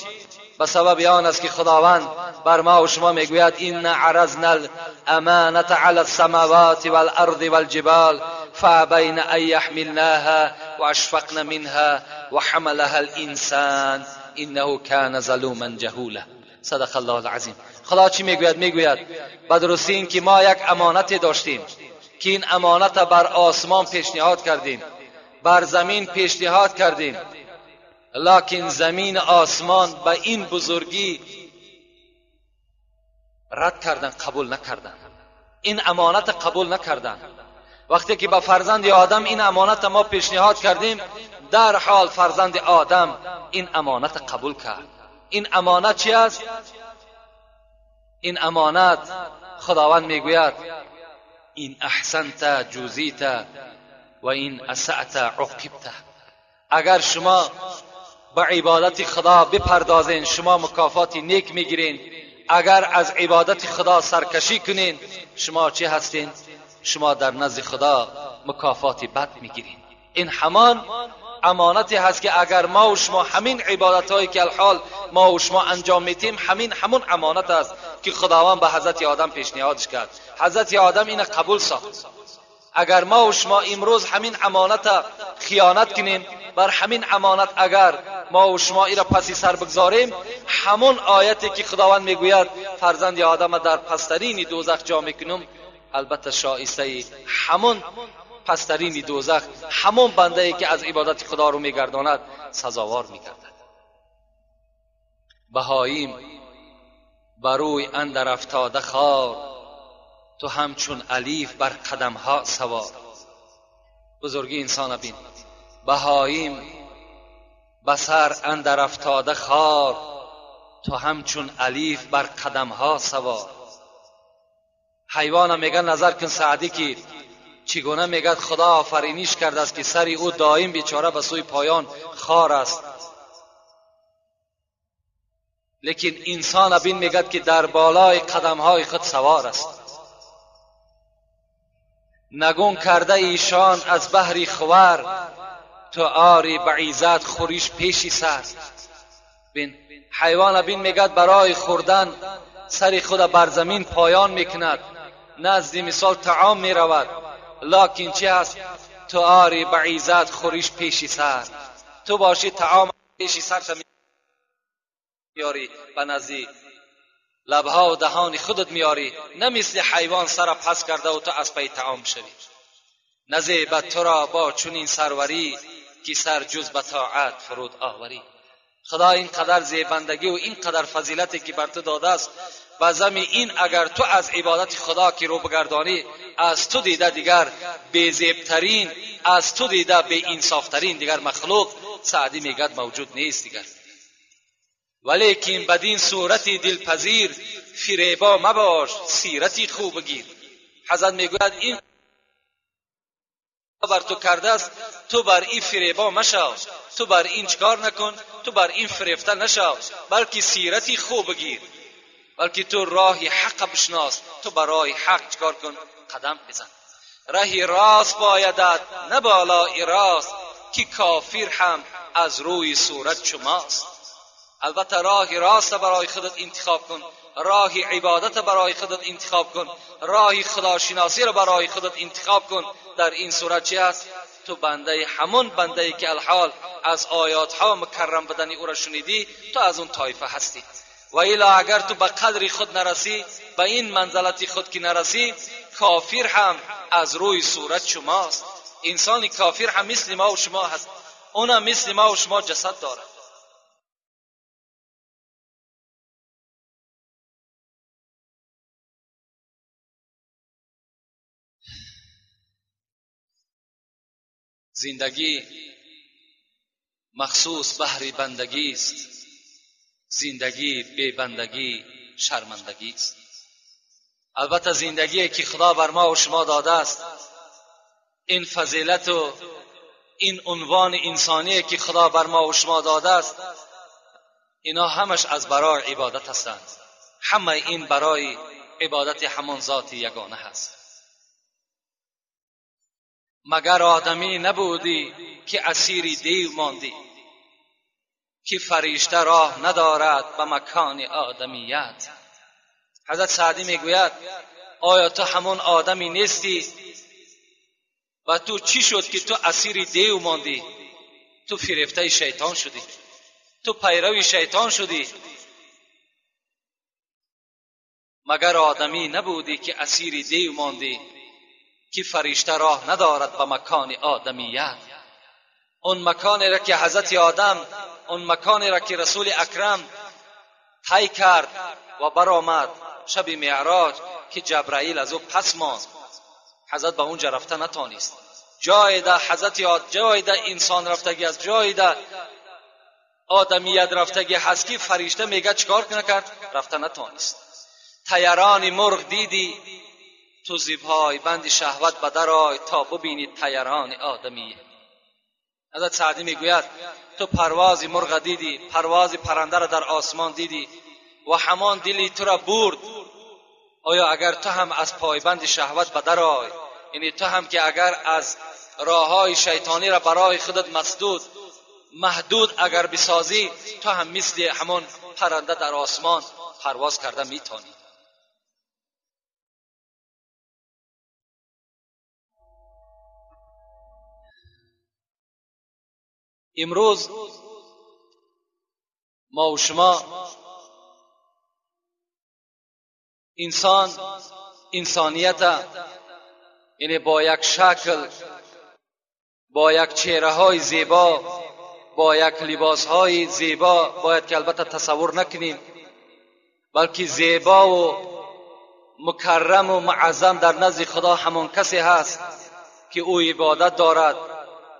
به سبب آن است که خداوند بر ما و شما میگوید إن عرضنا الأمانة علی السماوات والأرض والجبال فأبین أن يحملناها وأشفقن منها وحملها الإنسان إنه كان ظلوما جهولا. صدق الله العظیم. خدا چی میگوید؟ میگوید به درستی این که ما یک امانت داشتیم که این امانت بر آسمان پیشنهاد کردیم، بر زمین پیشنهاد کردیم، لکن زمین آسمان به این بزرگی رد کردن، قبول نکردن، این امانت قبول نکردن. وقتی که به فرزند آدم این امانت ما پیشنهاد کردیم، در حال فرزند آدم این امانت قبول کرد. این امانت چی است؟ این امانت خداوند میگوید این احسنت جوزیت و این اسأت عوقبت. اگر شما به عبادت خدا بپردازین شما مکافات نیک میگیرین، اگر از عبادت خدا سرکشی کنین شما چی هستین؟ شما در نزد خدا مکافات بد میگیرین. این همان امانتی هست که اگر ما و شما همین عبادت هایی که الحال ما و شما انجام میتیم، همین همون امانت است که خداوند به حضرت آدم پیشنهادش کرد. حضرت آدم اینو قبول ساخت. اگر ما و شما امروز همین امانت خیانت کنیم، بر همین امانت اگر ما و شما ایرا پسی سر بگذاریم، همون آیتی که خداوند میگوید فرزند آدم در پسترین دوزخ جا میکنم، البته شایسته همون پسترین دوزخ، همون بنده ای که از عبادت خدا رو میگرداند سزاوار میگردد. بهاییم بروی اندر افتاده خار، تو همچون الیف بر قدم ها سوار. بزرگی انسان بین. بهاییم بسر اندر افتاده خار، تو همچون الیف بر قدم ها سوار. حیوان میگن نظر کن سعدی که چگونه میگد خدا آفرینیش کرده است که سری او دائم بیچاره به سوی پایان خار است، لیکن انسان بین میگد که در بالای قدم های خود سوار است. نگون کرده ایشان از بحری خور، تو آری به عزت خوریش پیشی سر. بین حیوان بین میگد برای خوردن سری خود بر زمین پایان میکند، نزد مثال طعام میرود، لکن چی هست؟ تو آری به عزت خوریش پیشی سر. تو باشی طعام پیشی سر میاری، به نزدی لبها و دهان خودت میاری، نه مثل حیوان سر پس کرده و تو از پی طعام شوی. نزیبت تو را با چنین سروری، که سر جز به طاعت فرود آوری. خدا اینقدر زیبندگی و اینقدر فضیلتی که بر تو داده است، و زمین این اگر تو از عبادت خدا که رو بگردانی، از تو دیده دیگر بی‌زیبترین، از تو دیده بی انصافترین دیگر مخلوق سعدی میگد موجود نیست دیگر. ولیکن بدین صورتی دلپذیر، فریبا مباش سیرتی خوب گیر. حضرت میگوید این بر تو کرده است، تو بر این فریبا مشو، تو بر این چکار نکن، تو بر این فریفته نشو، بلکه سیرتی خوب گیر، بلکه تو راه حق بشناس، تو برای حق چکار کن؟ قدم بزن. رهی راست بایدت نه بالای راست، که کافر هم از روی صورت شماست. البته راه راست برای خودت انتخاب کن، راه عبادت برای خودت انتخاب کن، راه خداشناسی را برای خودت انتخاب کن. در این صورت چی است؟ تو بنده همون بنده که الحال از آیات ها مکرم بدنی او را شنیدی، تو از اون طایفه هستی. و الا اگر تو به قدر خود نرسی، به این منزلت خود که نرسی، کافر هم از روی صورت شماست. انسان کافر هم مثل ما و شما هست، اونم مثل ما و شما جسد دارد. زندگی مخصوص بهر بندگی است، زندگی بی بندگی شرمندگی است. البته زندگی که خدا بر ما و شما داده است، این فضیلت و این عنوان انسانی که خدا بر ما و شما داده است، اینا همش از برای عبادت هستند. همه این برای عبادت همان ذات یگانه هست. مگر آدمی نبودی که اسیری دیو ماندی؟ که فرشته راه ندارد به مکان آدمیت. حضرت سعدی میگوید آیا تو همون آدمی نیستی و تو چی شد که تو اسیر دیو ماندی؟ تو فریفته شیطان شدی، تو پیرو شیطان شدی. مگر آدمی نبودی که اسیر دیو ماندی که فرشته راه ندارد به مکان آدمیت؟ اون مکانی را که حضرت آدم، اون مکانی را که رسول اکرم طی کرد و برآمد شب معراج که جبرائیل از او پس ماند، حضرت به اونجا رفته نتانست. جای ده حضرت آدم، جای ده انسان رفتگی است، جای ده آدمیت رفتگی هست که فرشته میگه چیکار نکرد؟ رفته نتانست. طیران مرغ دیدی تو زیبهای بند شهوت به در آی تا ببینی طیران آدمیت. حضرت سعدی میگوید تو پرواز مرغ دیدی، پرواز پرنده را در آسمان دیدی و همان دلی تو را برد. آیا اگر تو هم از پایبند شهوت به در آی، یعنی تو هم که اگر از راههای شیطانی را برای خودت مسدود محدود اگر بسازی، تو هم مثل همان پرنده در آسمان پرواز کرده میتونی. امروز ما و شما انسان، انسانیت یعنی با یک شکل، با یک چهره های زیبا، با یک لباس های زیبا باید که البته تصور نکنیم، بلکه زیبا و مکرم و معظم در نزد خدا همان کسی هست که او عبادت دارد،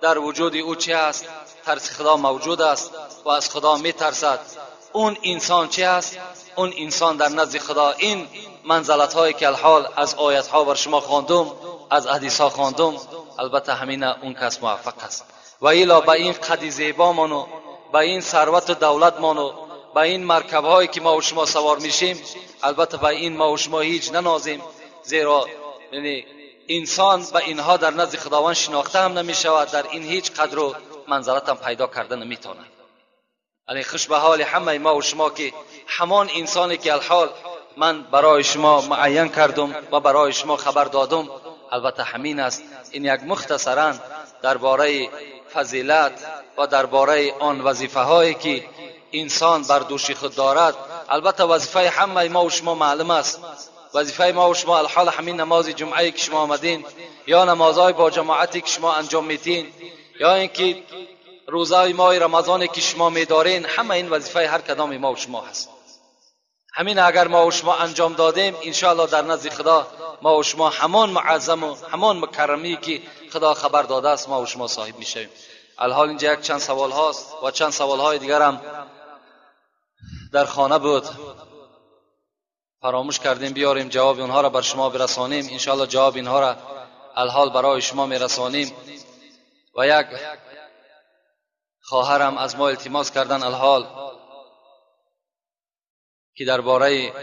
در وجود او چه هست؟ ترس خدا موجود است و از خدا میترسد. اون انسان چه هست؟ اون انسان در نزد خدا این منزلت هایی که الحال از آیت ها بر شما خواندم، از حدیث ها خواندم، البته همین اون کس موفق است. و الا به این قد زیبامان و به این ثروت و دولتمان و به این مرکب هایی که ما و شما سوار میشیم، البته به این ما و شما هیچ ننازیم، زیرا یعنی انسان به اینها در نزد خداوند شناخته هم نمی شود، در این هیچ قدر و منزلت هم پیدا کرده نمیتواند. یعنی خوش به حال همه ما و شما که همان انسانی که الحال من برای شما معین کردم و برای شما خبر دادم، البته همین است. این یک مختصرا درباره فضیلت و درباره آن وظیفه هایی که انسان بر دوش خود دارد. البته وظیفه همه ما و شما معلوم است. وظیفه ما و شما الحال همین نماز جمعه که شما آمدین، یا نمازهای با جماعتی که شما انجام میتین، یا اینکه روزهای ماه رمضان که شما میدارین، همه این وظیفه هر کدام ما و شما هست. همین اگر ما و شما انجام دادیم، انشاءالله در نزد خدا ما و شما همان معظم و همان مکرمی که خدا خبر داده است ما و شما صاحب میشویم. الحال اینجا یک چند سوال هاست و چند سوال های دیگر هم در خانه بود، فراموش کردیم بیاریم جواب اونها را بر شما برسانیم. انشاءالله جواب اینها را الحال برای شما میرسانیم. و یک خواهرم از ما التماس کردن الحال که درباره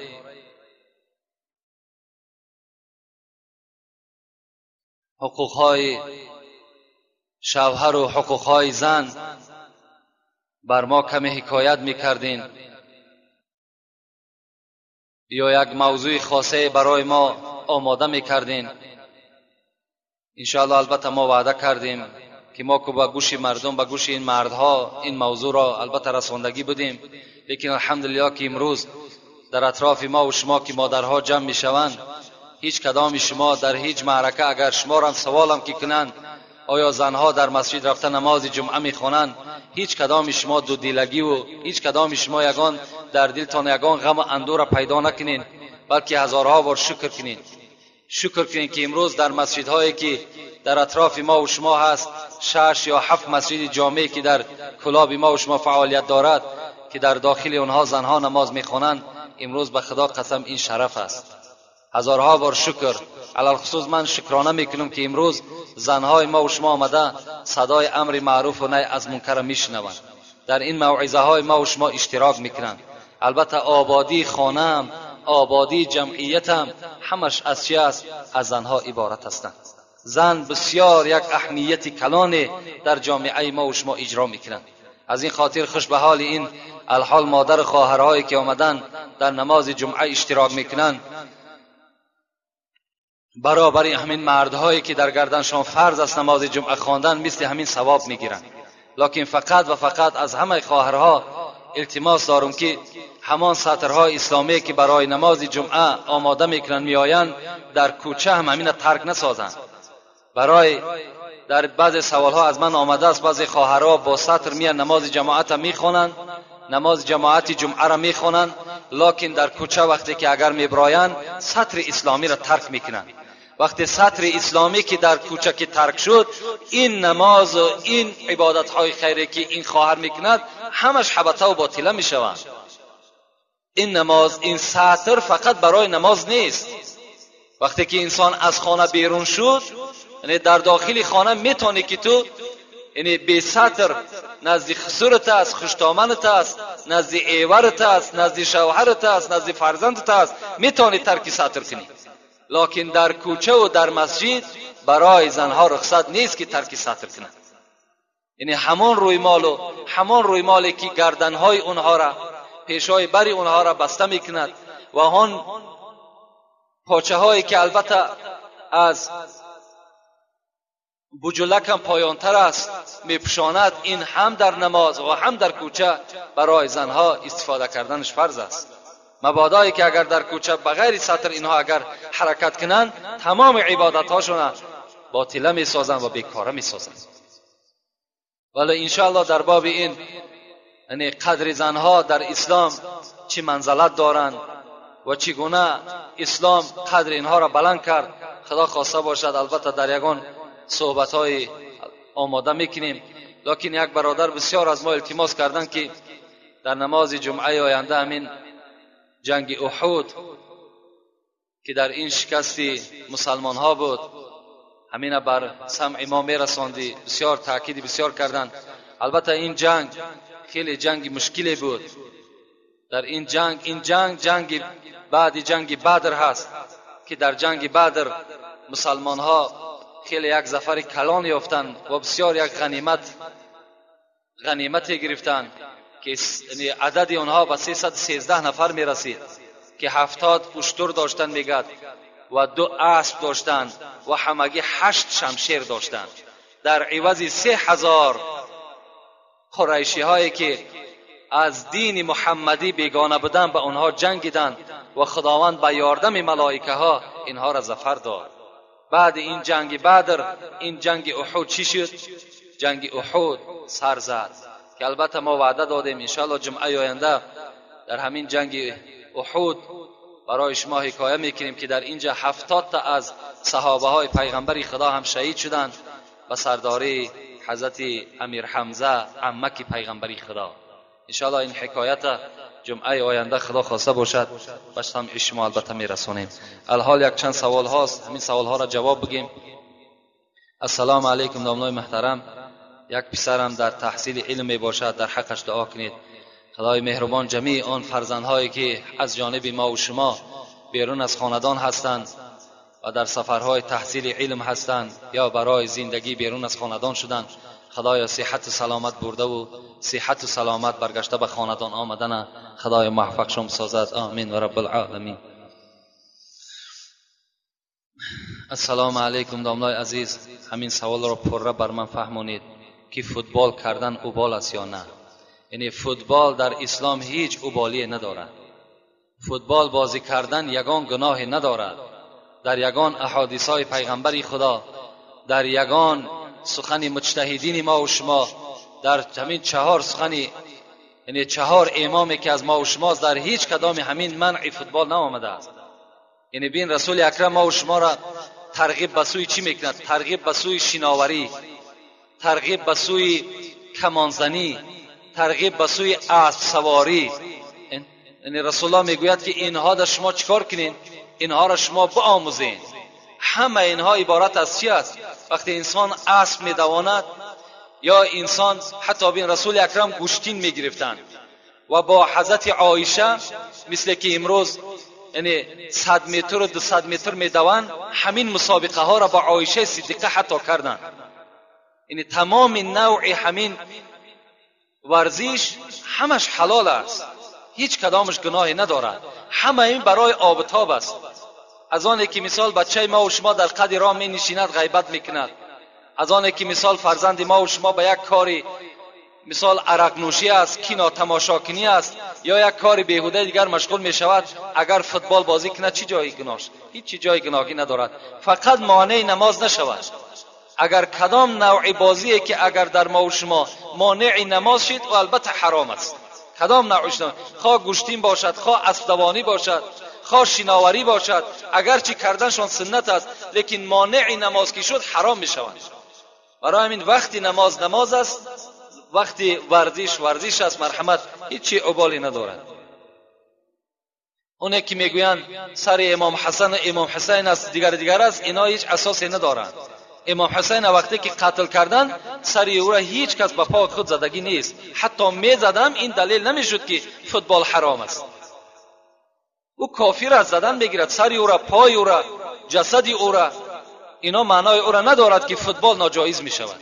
حقوقهای شوهر و حقوقهای زن بر ما کمی حکایت میکردین یا یک موضوع خاصه برای ما آماده میکردین. انشاءالله البته ما وعده کردیم که ما که با گوش مردم، با گوش این مردها این موضوع را البته رساندگی بودیم، لیکن الحمدلله که امروز در اطراف ما و شما که مادرها جمع میشوند، هیچ کدام شما در هیچ معرکه اگر شما را سوالم که کنند آیا زنها در مسجد رفته نماز جمعه میخوانند، هیچ کدام شما دو دیلگی و هیچ کدام شما یگان در دلتان یگان غم و اندوه را پیدا نکنین، بلکه هزارها بار شکر کنین. شکر کنین که امروز در مسجدهایی که در اطراف ما و شما هست، 6 یا 7 مسجد جامعی که در کلاب ما و شما فعالیت دارد که در داخل اونها زنها نماز میخوانند، امروز به خدا قسم این شرف است. هزارها بار شکر. علی الخصوص من شکرانه میکنم که امروز زنهای ما و شما آمده صدای امر معروف و نهی از منکر میشنوند، در این موعظه های ما و شما اشتراک میکنند. البته آبادی خانه، آبادی جمعیتم همش از چی است؟ از زنها عبارت هستند. زن بسیار یک اهمیت کلان در جامعه ما و شما اجرا میکنند. از این خاطر خوش به حال این الحال مادر خواهرهایی که آمدن در نماز جمعه اشتراک میکنند، برابر همین مردهایی که در گردنشان فرض است نماز جمعه خواندن، مثل همین ثواب میگیرند. لکن فقط و فقط از همه خواهرها التماس دارم که همان سطرهای اسلامی که برای نماز جمعه آماده میکنند میآیند، در کوچه هم همین ترک نسازند. برای در بعض سوالها از من آمده است، بعضی خواهرها با سطر میان نماز جماعت میخوانند، نماز جماعت جمعه را میخوانند، لکن در کوچه وقتی که اگر میبرایند سطر اسلامی را ترک میکنند. وقتی سطر اسلامی که در کوچه که ترک شد، این نماز و این عبادت های خیری که این خواهر میکند همش حبطه و باطله میشوند. این نماز، این سطر فقط برای نماز نیست. وقتی که انسان از خانه بیرون شد، یعنی در داخل خانه میتونی که تو یعنی بی سطر نزد خسرت است، خوشدامنت است، نزد ایورت است، نزد شوهرت است، نزد فرزندت است، میتونی ترک سطر کنی. لکن در کوچه و در مسجد برای زنها رخصت نیست که ترک سطر کنند. یعنی همان رویمال و همان رویمالی که گردنهای اونها را، پیشای بری اونها را بسته میکند و آن پاچه هایی که البته از بجلک هم پایانتر است میپوشاند، این هم در نماز و هم در کوچه برای زنها استفاده کردنش فرض است. مبادایی که اگر در کوچه بغیر سطر اینها اگر حرکت کنند، تمام عبادت هاشون باطله میسازند و بیکاره میسازند. ولی انشاءالله در باب این یعنی قدر زنها در اسلام چی منزلت دارند و چگونه اسلام قدر اینها را بلند کرد، خدا خواسته باشد البته در یگان صحبت های آماده میکنیم. لکن یک برادر بسیار از ما التماس کردند که در نماز جمعه آینده همین جنگ احد که در این شکست مسلمان ها بود، همین بر سمع ما میرساندی. بسیار تاکید بسیار کردند. البته این جنگ خیلی جنگ مشکلی بود. در این جنگ، این جنگ جنگ بعد جنگ بدر هست که در جنگ بدر مسلمان ها خیلی یک ظفر کلان یافتند و بسیار یک غنیمت گرفتند که عدد آنها به 313 نفر می رسید که 70 اشتر داشتند میگد و 2 اسب داشتند و همگی 8 شمشیر داشتند، در عوض 3000 قریشی هایی که از دین محمدی بیگانه بودند به آنها جنگیدند و خداوند به یاردم ملائکه ها اینها را ظفر داد. بعد این جنگ بدر، این جنگ احد چی شد؟ جنگ احد سر زد که البته ما وعده دادیم انشاءالله جمعه آینده در همین جنگ احد برای شما حکایه میکنیم که در اینجا 70 تا از صحابه های پیغمبر خدا هم شهید شدند به سرداری حضرت امیر حمزه عمک پیغمبر خدا. انشاءالله این حکایت جمعه آینده خدا خواسته باشد به سمع شما البته میرسانیم. الحال یک چند سوال هاست، همین سوال ها را جواب بگیم. السلام علیکم دامنای محترم، یک پسرم در تحصیل علم می باشد، در حقش دعا کنید. خدای مهربان جمیع آن فرزندهایی که از جانب ما و شما بیرون از خاندان هستند و در سفرهای تحصیل علم هستند یا برای زندگی بیرون از خاندان شدند، خدایا صحت و سلامت برده و صحت و سلامت برگشته به خاندان آمدن خدای موفقشان سازد. آمین و رب العالمین. السلام علیکم داملای عزیز، همین سوال را پره بر من فهمانید که فوتبال کردن اوبال است یا نه؟ یعنی فوتبال در اسلام هیچ اوبالی ندارد. فوتبال بازی کردن یگان گناه ندارد. در یگان احادیث های پیغمبر خدا، در یگان سخن مجتهدین ما و شما، در همین 4 سخن یعنی 4 امامی که از ما و شماست، در هیچ کدام همین منع فوتبال نآمده است. یعنی بین رسول اکرم ما و شما را ترغیب به سوی چی میکند؟ ترغیب به سوی شناوری، ترغیب به سوی کمانزنی، ترغیب به سوی اسب سواری. یعنی رسول الله میگوید که اینها در شما چیکار کنین؟ اینها را شما بآموزین. همه اینها عبارت از چی است؟ وقتی انسان اسب میدواند یا انسان حتی بین رسول اکرم گوشتین میگرفتند و با حضرت عایشه مثل که امروز یعنی 100 متر و 200 متر میدوند، همین مسابقه ها را با عایشه صدیقه حتی کردند. یعنی تمام نوع همین ورزش همش حلال است، هیچ کدامش گناهی ندارد، همه این برای آب و تاب است. از آنی که مثال بچه ما و شما در قد راه می نشیند غیبت میکند، از آنی که مثال فرزند ما و شما به یک کاری مثال عرق نوشی است، کینا تماشاکنی است یا یک کار بیهوده دیگر مشغول می شود، اگر فوتبال بازی کند چی جای گناهش؟ هیچ جای گناهی ندارد، فقط مانع نماز نشود. اگر کدام نوع بازی که اگر در ما و شما مانع نماز شد و البته حرام است، کدام نوعش، خواه گوشتین باشد، خواه اسب دوانی باشد، خواه شناوری باشد، اگرچه کردنشان سنت است لیکن مانع نماز که شد حرام می شود. برای همین وقتی نماز نماز است، وقتی ورزش ورزش است، مرحمت هیچی ابالی ندارد. اونه که میگویند سر امام حسن و امام حسین است دیگر دیگر است، اینا هیچ اساسی ندارند. امام حسین وقتی که قتل کردن سر او را هیچ کس به پا خود زدگی نیست، حتی میزدم این دلیل نمیشد که فوتبال حرام است. او کافر است، زدن میگیرد سر او را، پای او را، جسد او را، اینا معنای او را ندارد که فوتبال ناجایز میشود.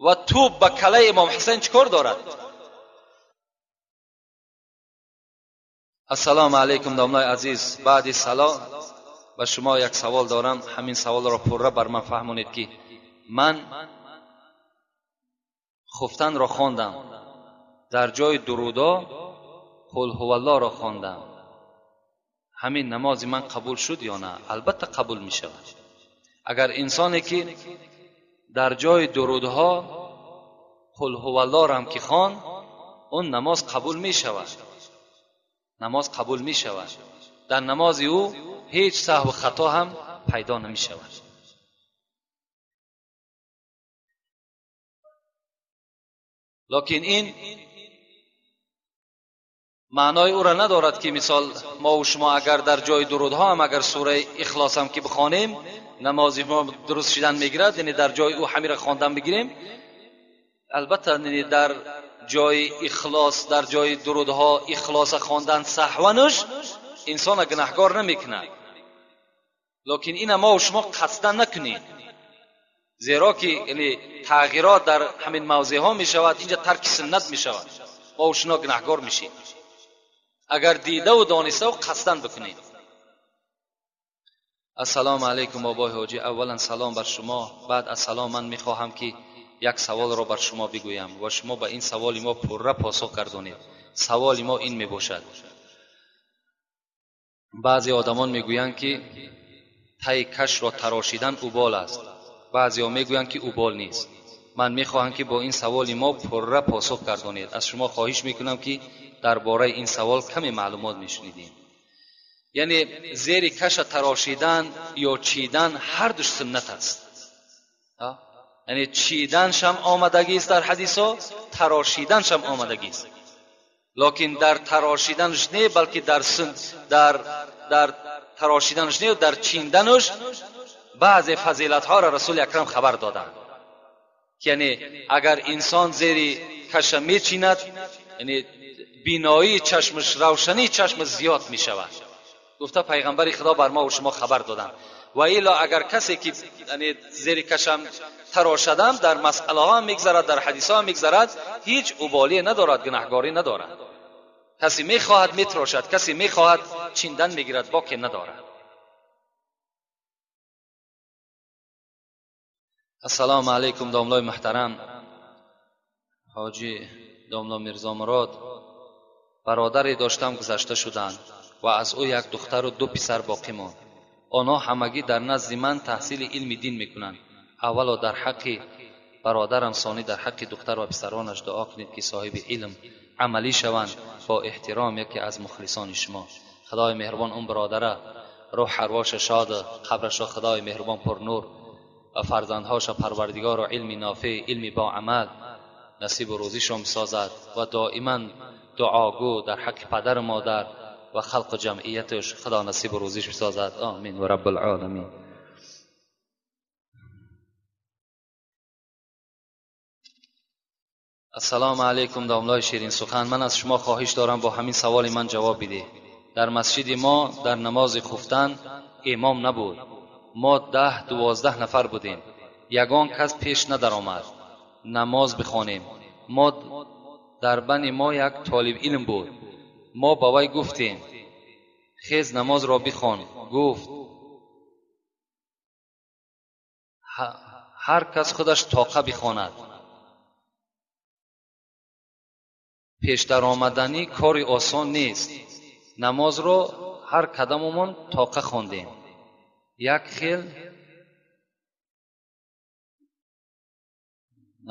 و توپ به کله امام حسین چکار دارد؟ السلام علیکم داملای عزیز، بعد سلام به شما یک سوال دارم، همین سوال را پرره بر من فهمونید که من خفتن را خواندم، در جای درودا قل هو الله را خواندم، همین نماز من قبول شد یا نه؟ البته قبول می شود. اگر انسانی که در جای درودها قل هو الله را هم که خواند، اون نماز قبول می شود، نماز قبول می شود. در نماز او هیچ سهو و خطا هم پیدا نمی شود. لکن این معنای او را ندارد که مثال ما و شما اگر در جای درودها هم اگر سوره اخلاص هم که بخوانیم نماز ما درست شدن میگیرد، یعنی در جای او همین را خواندن بگیریم. البته یعنی در جای اخلاص، در جای درودها اخلاص خواندن سهونش انسان گناهگار نمیکند، لکن این ما و شما قصدا نکنیم، زیرا که یعنی تغییرات در همین موضع ها میشود، اینجا ترک سنت میشود، ما و شما گناهگار میشیم اگر دیده و دانسته و قصدا بکنیم. السلام علیکم بابای حاجی، اولا سلام بر شما، بعد از سلام من میخواهم که یک سوال را بر شما بگویم و شما به این سوال ما پرره پاسخ گردانید. سوال ما این میباشد، بعضی آدمان میگویند که تای کش را تراشیدن اوبال است، بعضی ها میگویند که اوبال نیست. من میخواهم که با این سوال ما پرره پاسخ گردانید. از شما خواهش میکنم که درباره این سوال کمی معلومات میشنیدیم. یعنی زیر کش تراشیدن یا چیدن هر دوش سنت است. یعنی چیدنش هم آمدگی است در حدیث ها، تراشیدنش هم آمدگی است، لکن در تراشیدنش نه، بلکه در تراشیدنش نه و در چیندنش بعض فضیلت ها را رسول اکرم خبر دادند. یعنی اگر انسان زیر کش میچیند، یعنی بینایی چشمش، روشنی چشم زیاد میشود. گفته پیغمبر خدا بر ما و شما خبر دادند. و الا اگر کسی که یعنی زیر کشم تراشدم در مسئله ها میگذرد، در حدیث ها میگذرد، هیچ ابالی ندارد، گناهگاری ندارد. کسی میخواهد میتراشد، کسی میخواهد چیندن میگیرد، باکی ندارد. السلام علیکم داملای محترم، حاجی داملا میرزا مراد، برادری داشتم گذشته شدند و از او یک دختر و دو پسر باقی ماند. آنها همگی در نزد من تحصیل علم دین میکنند. اولا در حق برادرم، ثانی در حق دختر و پسرانش دعا کنید که صاحب علم عملی شوند. با احترام یکی از مخلصان شما. خدای مهربان اون برادره روح ارواش شاد، قبرش را خدای مهربان پر نور و فرزندهاش پروردگار و علم نافع، علم با عمل نصیب و روزیشان سازد و دائما دعاگو در حق پدر و مادر و خلق و جمعیتش خدا نصیب و روزیش بسازد. آمین و رب العالمین. السلام علیکم داملای شیرین سخن، من از شما خواهش دارم با همین سوال من جواب بده. در مسجد ما در نماز خفتن امام نبود، ما 10-12 نفر بودیم، یگان کس پیش ندر آمد نماز بخوانیم. мо дар бани мо як толиб илм буд. Мо ба вай гуфтем: хез, намозро бихон. Гуфт: ҳар кас худаш тоқа бихонад. Пешдаромаданӣ кори осон нест. Намозро ҳар кадомумон тоқа хондем. Як хел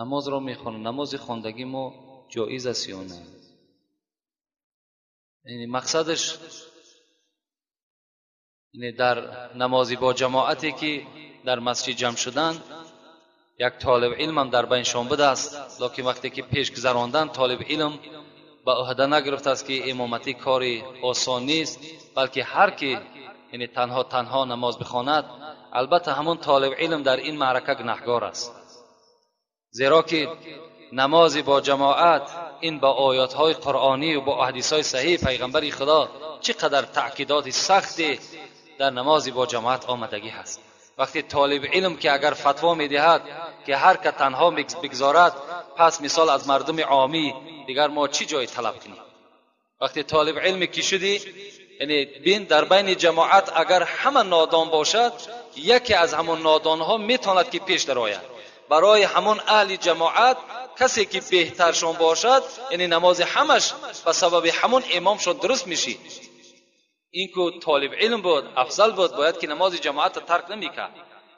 намозро мехонем. Намози хондагӣ мо ҷоиз аст ё не? Яъне мақсадаш дар намози бо ҷамоате ки дар масҷид ҷамъ шуданд, як толиб илмам дар байншон будааст, лекин вақте ки пеш гузарондан толиб илм ба ӯҳда нагирифтааст ки имоматӣ кори осон нест, балки ҳар ки яъне танҳо танҳо намоз бихонад, албатта ҳамон толиб илм дар ин маърака гунаҳгор аст. Зеро ки намози бо ҷамоат ин ба оятҳои қуръонӣ ва бо ҳадисҳои саҳиҳи пайғамбари худо чӣ қадар таъкидоти сахте дар намози бо ҷамоат омадагӣ ҳаст. Вақте толиб илм ки агар фатво медиҳад ки ҳар ка танҳо бигзорад, пас мисол аз мардуми омӣ дигар мо чӣ ҷой талаб кунем? Вақте толиб илме ки шудӣ, яъне бин дар байни ҷамоат агар ҳама нодон бошад, яке аз ҳамон нодонҳо метавонад ки пеш дарояд. Барои ҳамон аҳли ҷамоат касе ки беҳтаршон бошад, яъне намози ҳамаш ба сабаби ҳамон имомшон дуруст мешид. Ин ку толиб илм буд, афзал буд, бояд ки намози ҷамоатро тарк намекард.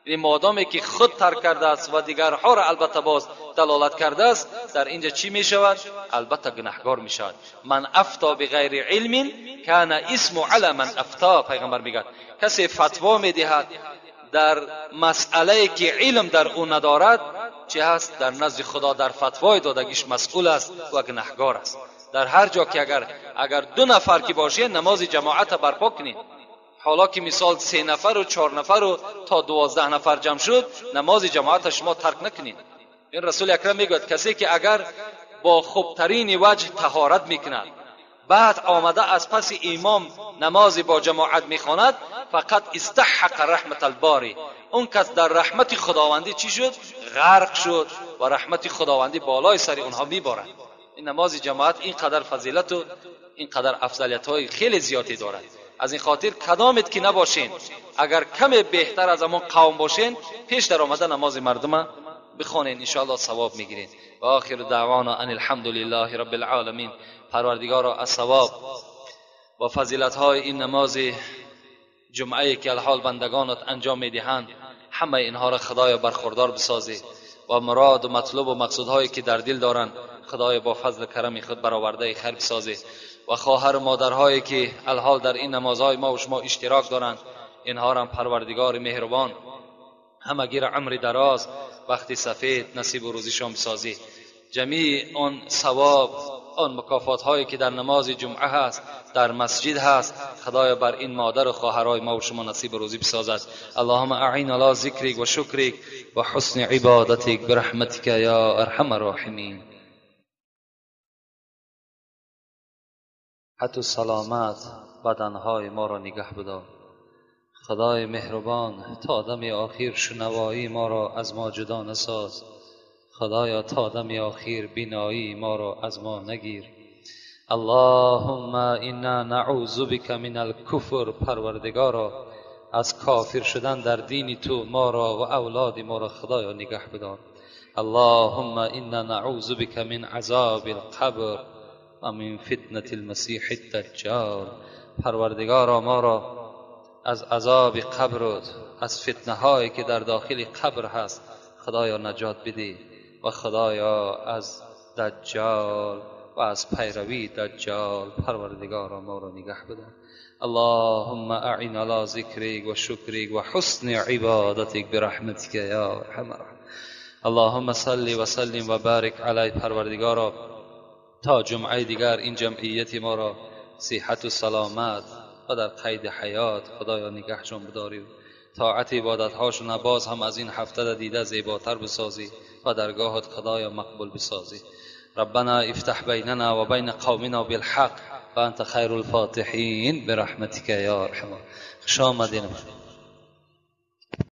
Яъне модоме ки худ тарк кардааст ва дигарҳоро албатта боз далолат кардааст, дар инҷа чӣ мешавад? Албатта гунаҳгор мешавад. Ман афто биғайри илмин кана исму ала ман афто. Пайғамбар мегӯяд касе фатво медиҳад дар масъалае ки илм дар ӯ надорад, чӣ ҳаст? Дар назди худо дар фатвои додагиш масъул аст ва гунаҳгор аст. Дар ҳар ҷо ки агар ду нафар ки бошед, намози ҷамоатро барпо кунед. Ҳоло ки мисол 3 нафару 4 нафару то 12 нафар ҷамъ шуд, намози ҷамоатро шумо тарк накунед. Ин расули акрам мегӯяд касе ки агар бо хубтарини ваҷҳ таҳорат мекунад, баъд омада аз паси имом намози бо ҷамоат мехонад, фақат истаҳаққа раҳмат албори. Он кас дар раҳмати худовандӣ чӣ шуд? Ғарқ шуд ва раҳмати худовандӣ болои сари онҳо меборад. Ин намози ҷамоат ин қадар фазилату ин қадар афзалиятҳои хеле зиёде дорад. Аз ин хотир кадомед ки набошен, агар каме беҳтар аз ҳамон қавм бошен, пеш даромада намози мардума бихонен, иншоаллоҳ савоб мегиред. Ва охиру даъвона ан алҳамдулиллаҳи роббил оламин. Парвардигоро аз савоб ва фазилатҳои ин намози ҷумъае ки алҳол бандагонат анҷом медиҳанд, ҳамаи инҳоро худоё бархурдор бисозӣ ва муроду матлубу мақсудҳое ки дар дил доранд, худоё бо фазли карами худ баровардаи хайр бисозӣ. Ва хоҳару модарҳое ки алҳол дар ин намозҳои мо ва шумо иштирок доранд, инҳоро парвардигори меҳрубон ҳамагиро умри дароз, бахти сафед насибу рӯзишон бисозӣ. ҷамии он савоб, он мукофотҳое ки дар намози ҷумъа ҳаст, дар масҷид ҳаст, худоё бар ин модару хоҳарҳои мо ва шумо насибу рӯзӣ бисозад. Аллоҳумма аъин ала зикрик ва шукрик ва ҳусни ибодатик бираҳматика ё арҳама роҳимин. ҳату саломат баданҳои моро нигаҳ бидор. خدای مهربان تا دم آخیر شنوایی ما را از ما جدا نساز. خدایا تا دم آخیر بینایی ما را از ما نگیر. اللهم انا نعوذ بک من الکفر. پروردگارا از کافر شدن در دین تو ما را و اولاد ما را خدایا نگه بدار. اللهم انا نعوذ بک من عذاب القبر و من فتنة المسیح الدجال. پروردگارا ما را از عذاب قبر و از فتنه هایی که در داخل قبر هست خدایا نجات بدی و خدایا از دجال و از پیروی دجال پروردگارا ما را نگه بدار. اللهم اعن على ذکرک و شکرک و حسن عبادتک برحمتک یا ارحم الراحمین. اللهم صل و سلم و بارک علی. پروردگارا تا جمعه دیگر این جمعیت ما را صحت و سلامت و در قید حیات خدایا نگهشان بداری، طاعت عبادت هاشون باز هم از این هفته دیده زیباتر بسازی و درگاهت خدایا مقبول بسازی. ربنا افتح بیننا و بین قومنا بالحق و انت خیر الفاتحین برحمتک یا ارحم. خوش آمدین.